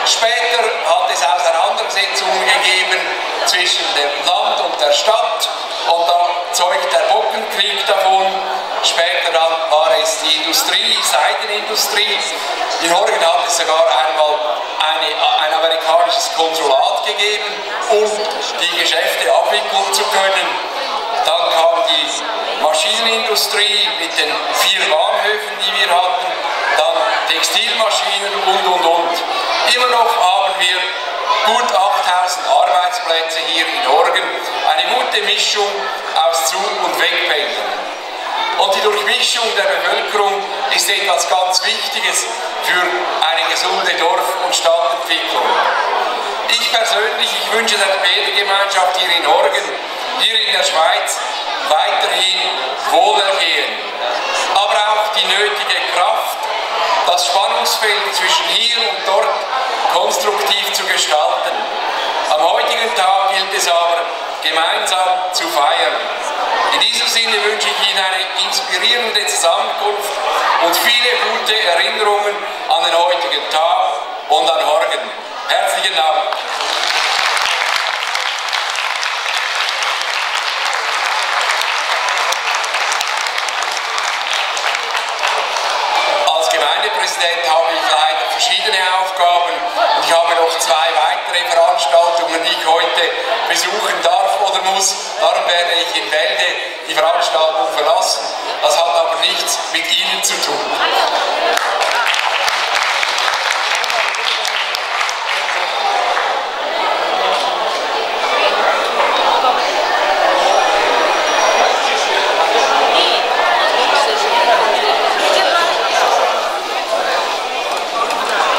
Später hat es Auseinandersetzungen gegeben zwischen dem Land und der Stadt. Und da zeugt der Bockenkrieg davon. Später dann war es die Industrie, Seidenindustrie. In Horgen hat es sogar einmal eine, ein amerikanisches Konsulat gegeben, um die Geschäfte abwickeln zu können. Dann kam die Maschinenindustrie mit den vier Bahnhöfen, die wir hatten, dann Textilmaschinen und, und, und. Immer noch haben wir gut achttausend Arbeitsplätze hier in Horgen. Eine gute Mischung aus Zu- und Wegpendlern. Und die Durchmischung der Bevölkerung ist etwas ganz Wichtiges für eine gesunde Dorf- und Stadtentwicklung. Ich persönlich, ich wünsche der Tibetergemeinschaft hier in Horgen, hier in der Schweiz weiterhin Wohlergehen, aber auch die nötige Kraft, das Spannungsfeld zwischen hier und dort konstruktiv zu gestalten. Am heutigen Tag gilt es aber, gemeinsam zu feiern. In diesem Sinne wünsche ich Ihnen eine inspirierende Zusammenkunft und viele gute Erinnerungen an den heutigen Tag und an Horgen. Herzlichen Dank. Als Gemeindepräsident habe ich leider verschiedene Aufgaben und ich habe noch zwei weitere Veranstaltungen, die ich heute besuchen darf oder muss. Darum werde ich in Bälde die Veranstaltung verlassen. Das hat aber nichts mit Ihnen zu tun.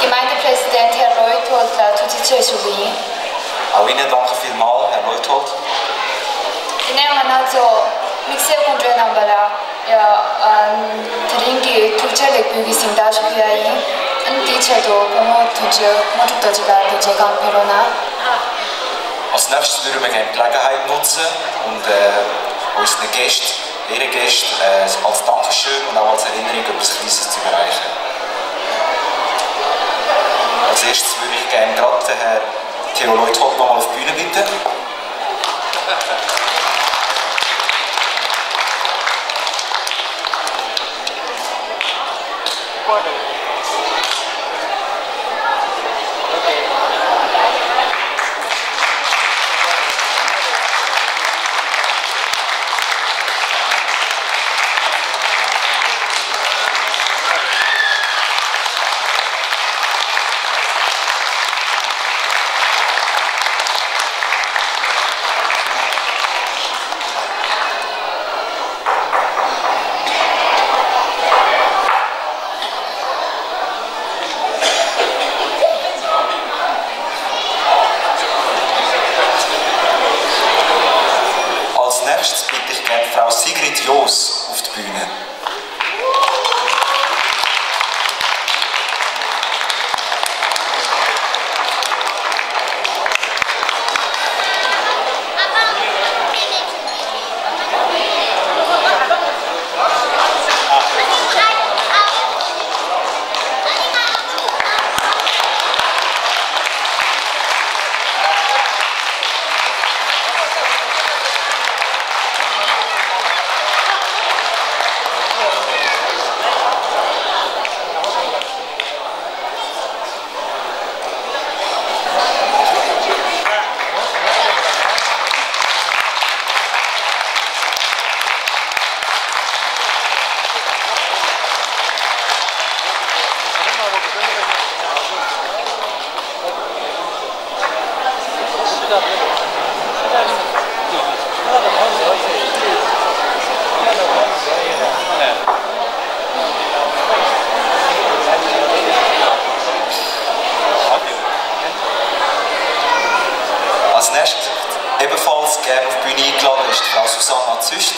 Gemeindepräsident Herr Leuthold ལ་ཐུགས་རྗེ་ཆེ་ཞུ་གི་ཡིན། Awine, danke vielmals, Herr Leuthold. དེ་ནས་ང་རང་ཚོ་དམིགས་བསལ་སྐུ་མགྲོན་རྣམ་པ་ལ་ཡ་ཨ་དེ་རིང་གི་ཐུགས་རྗེ་ལེགས་འབུལ་གྱི་གཟེངས་རྟགས་ཞུ་གི་ཡ་ཡིན། ཨ་ནི་དེའི་ཆེད་དུ་སྐུ་ངོ་དོན་གཅོད་དངོས་གྲུབ་རྡོ་རྗེ་ལགས་དེ་རྗེས་གང་ཕེབས་རོགས་གནང་། Als nächstes würden wir gerne die Gelegenheit nutzen und äh, unseren Gästen, Ehrengästen äh, als Dankeschön und auch als Erinnerung etwas Kleines zu überreichen. Als erstes würde ich gerne gerade den Herrn Theo Leuthold nochmal auf die Bühne bitten. Als nächstes bitte ich gerne Frau Sigrid Joos auf die Bühne. Als nächstes ebenfalls gerne auf die Bühne eingeladen ist Frau Susanna Züst.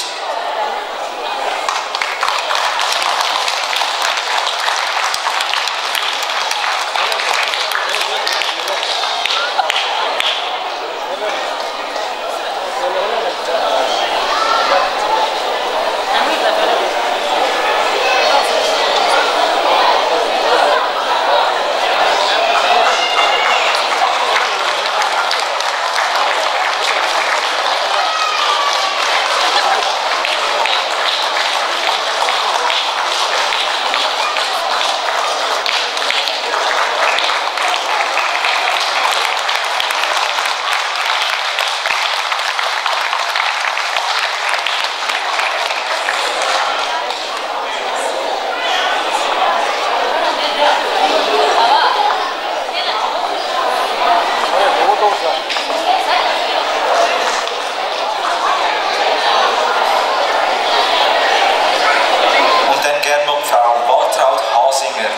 Und dann gern noch Frau Waltraud Hasinger.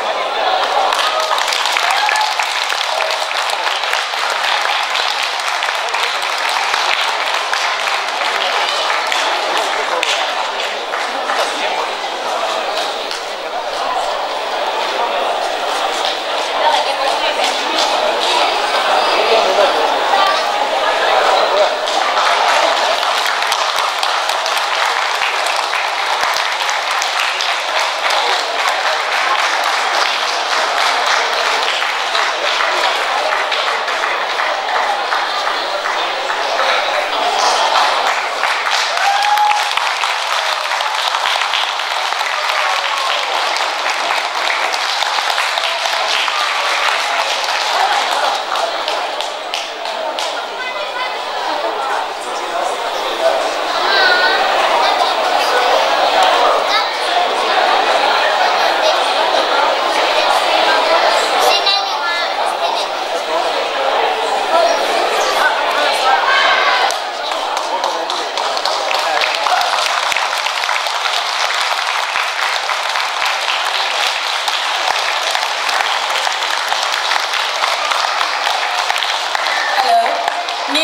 Hello. ངས་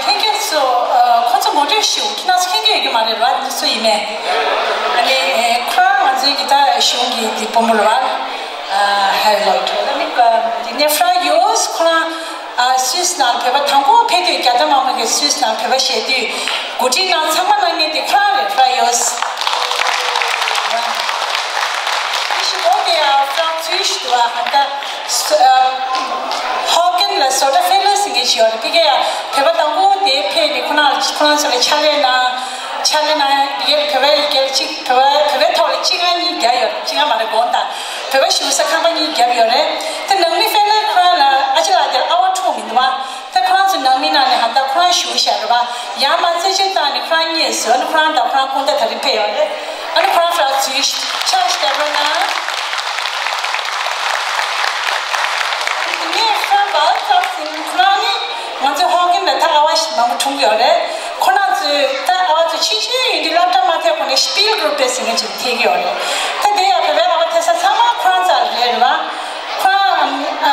ལྷན་རྒྱས་ཚོ་ཨ། ཁོང་ཚོ་ངོ་སྤྲོད་ཞུ། ཁྱེད་རང་ཚོ་མཁྱེན་གྱི་ཡོད་ཀྱི་མ་རེད་བ། འདི་སུ་ཡིན་མིན། ཨ་ནི་ཨ། ཁོ་རང་ང་ཚོའི་གི་ད་གཞུང་གི་འདི་དཔོན་པོ་རེད་བ། ཨ། ཧེ་ལོ། ད་ནི་ཨ། འདི་ནེ་ཧྥ་ར་ཡོས་ཁོ་རང་ ཨ། སུད་སི་ནང་བོད་པ་དང་པོ་ཕེབས་དུས་རྒྱ་དར་དམར་མོ་གིས་སུད་སི་ནང་བོད་པ་བཞེས་དུས་གོ་སྒྲིག་གནང་ཚང་མ་གནང་མཁན་དེ་ཁོ་རང་རེད། ཧྥ་ཡོས། དེ་བཞིན་འོ་དེ་ཡང་ཧྥ་རན་སུའི་ཞིག་འདུག་བ། ཧ་ད་ཧོ་ཀན་ལ་སོ་ཊ་ཧྥེ་ལོ་ཟེར་མཁན་ཞིག་ཡོད་རེད། ཕ་གིར་ཡང་བོད་པ་དང་པོ་དེ་ཕེབས་ནས་ཁོ་རང་ལ་ཁོ་རང་ཚོ་ལ་ཕྱག་ལས་གནང་། ཕྱག་ལས་གནང་ཡས་བོད་པའི་ཡི་གེ་ལ་གཅིག་བོད་པ་བོད་པའི་ཐོག་ལ་གཅིག་རྐང་གཉིས་བརྒྱབ་ཡོད་རེད། གཅིག་རྐང་མ་རེད། དགོངས་དག་བོད་པ་བཞུགས་ས་ཁང་པ་གཉིས་བརྒྱབ་ཡོད་རེད། དེ་ནང་མི་ཧྥེ་ལོ་ཁོ་རང་ལ་ཨ་ཅེ་ལགས་དེར་ཨ་བ་འཁྲུངས་མི་འདུག་བ། ད་ཁོ་རང་ཚོ་ནང་མི་ནང་ནས་ཧ་ད་ཁོ་རང་བཞུགས་བཞག་རེད་བ། ཡར་མར་རྩད་གཅོད་བཏང་ནས་ཁོ་རང་རྙེད་སོང་། ཨ་ནི་ཁོ་རང་དང་ཁོ་རང་སྐུ་ཟླ་དེ་རིང་ཕེབས་ཡོད་རེད། ཨ་ནི་ཁོ་རང་ཧྥ་རན་སུའི་ཕྱག་ཞིག་རྒྱབ་རོགས་གནང་། ངས་ཧྥ་རན་སུའི་ཁོ་རང་ནི་ང་ཚོའི་ཧོ་ཀན་ལ་ད་ཨ་བ་ཞིག་མང་པོ་འཁྲུངས་ཡོད་རེད། ཁོ་རང་ཚོས་ད་ཨ་བ་ཚོ་ཆུང་ཆུང་ཡིན་དུས་སློབ་གྲྭ་མ་ཐོན་གོང་ནས་སྤིལ་གུ་རུབ་པེ་ཟེར་མཁན་ཅིག་ཐེབས་ཀྱི་ཡོད་རེད། ད་དེ་ཡང་བོད་པའི་ཨ་བ་ཐེབས་ས་ཚང་མ་ཁོ་རང་རྩ་ལ་རེད་རེད་བ། ཁོ་རང་ཨ་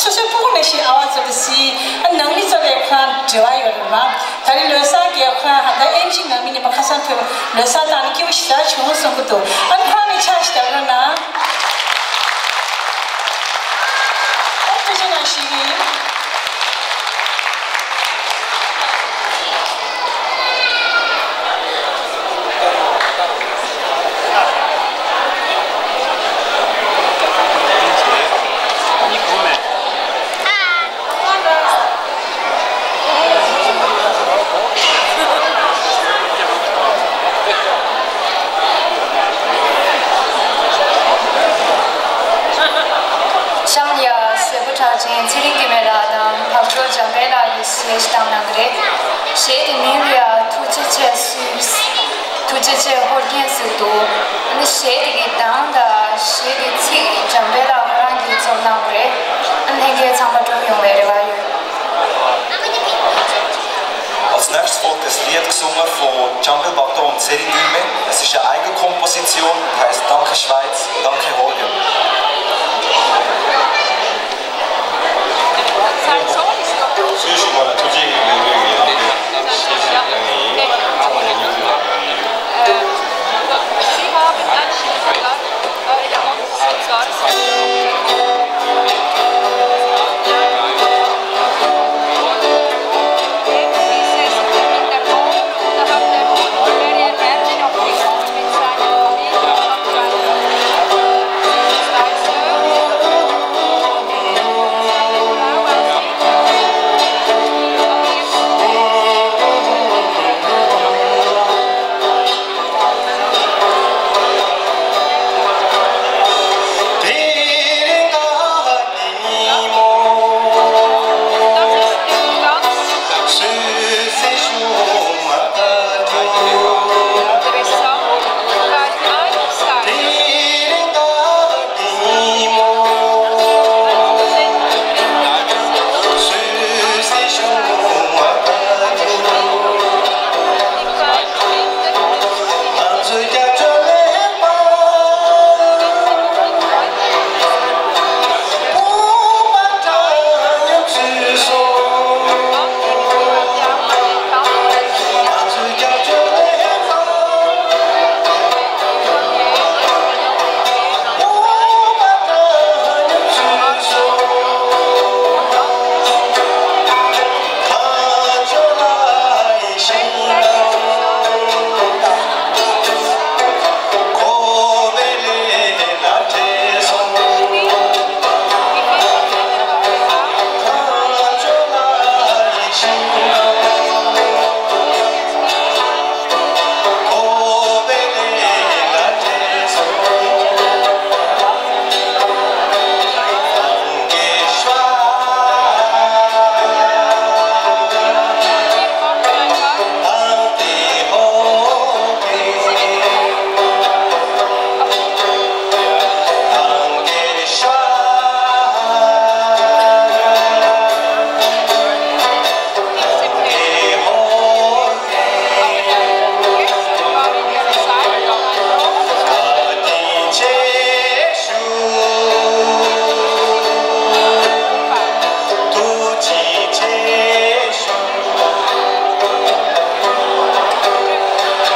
སོ་སོའི་སྤུ་གུ་ནང་བཞིན་ཨ་བ་ཚོ་ལ་གཟིགས། ཨ་ནང་མི་ཚོ་ལ་ཁོ་རང་འབྲེལ་བ་ཡོད་རེད་བ། ད་རེས་ལོ་གསར་གྱི་ཁོ་རང་ཧ་ད་ཨེམ་ཆི་ནང་མི་ནས་མ་ཁ་སང་ཐོན་ལོ་གསར་བཏང་ནས་སྐྱིད་པོ་ཞེ་དྲག་བྱུང་གསུང་གི་འདུག་ཨ་ནི་ཁོ་རང་ནས་ཕྱག་ཞིག་རྒྱབ་རོགས་གནང་། ཨ་ཐུགས་རྗེ་གནང་ཞུ་གི་ཡིན། གཤམ་ལ་ཡ་གསལ་པོ་གྲགས་ཅན་ཚེ་རིང་སྐྱིད་མེད་ལགས་དང་འཕགས་མཆོག་འཇམ་དཔལ་ལགས་ཀྱིས་གཞས་ཤིག་བཏང་གནང་གི་རེད། གཞས་དེ་མིང་ལ་ཡ་ཐུགས་རྗེ་ཆེ་སུད་སི། ཐུགས་རྗེ་ཆེ་ཧོར་རྒྱན་ཟེར་འདུག་ཨ་ནི་གཞས་དེ་གི་གདངས་དང་གཞས་དེ་ཚིག་འཇམ་དཔལ་ལགས་ཁོ་རང་གིས་བཙུགས་གནང་བ་རེད། ཨ་ནི་ལྷན་རྒྱས་ཚང་མ་སྤྲོ་ཡོང་བའི་རེ་བ་ཡོད། Als nächstes folgt das Lied, gesungen von Jungle Bato und Seri Güme. Es ist eine Eigenkomposition und heißt Danke Schweiz, Danke Horgen.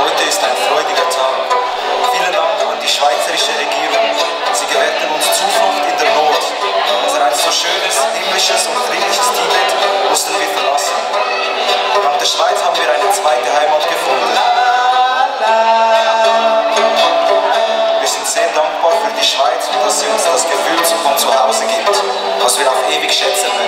Heute ist ein freudiger Tag. Vielen Dank an die schweizerische Regierung. Sie gewährten uns Zuflucht in der Not. Unser einst so schönes, himmlisches und friedliches Tibet Müssen wir verlassen. Dank der Schweiz haben wir eine zweite Heimat gefunden. Wir sind sehr dankbar für die Schweiz und dass sie uns das Gefühl von zu Hause gibt, was wir auf ewig schätzen werden.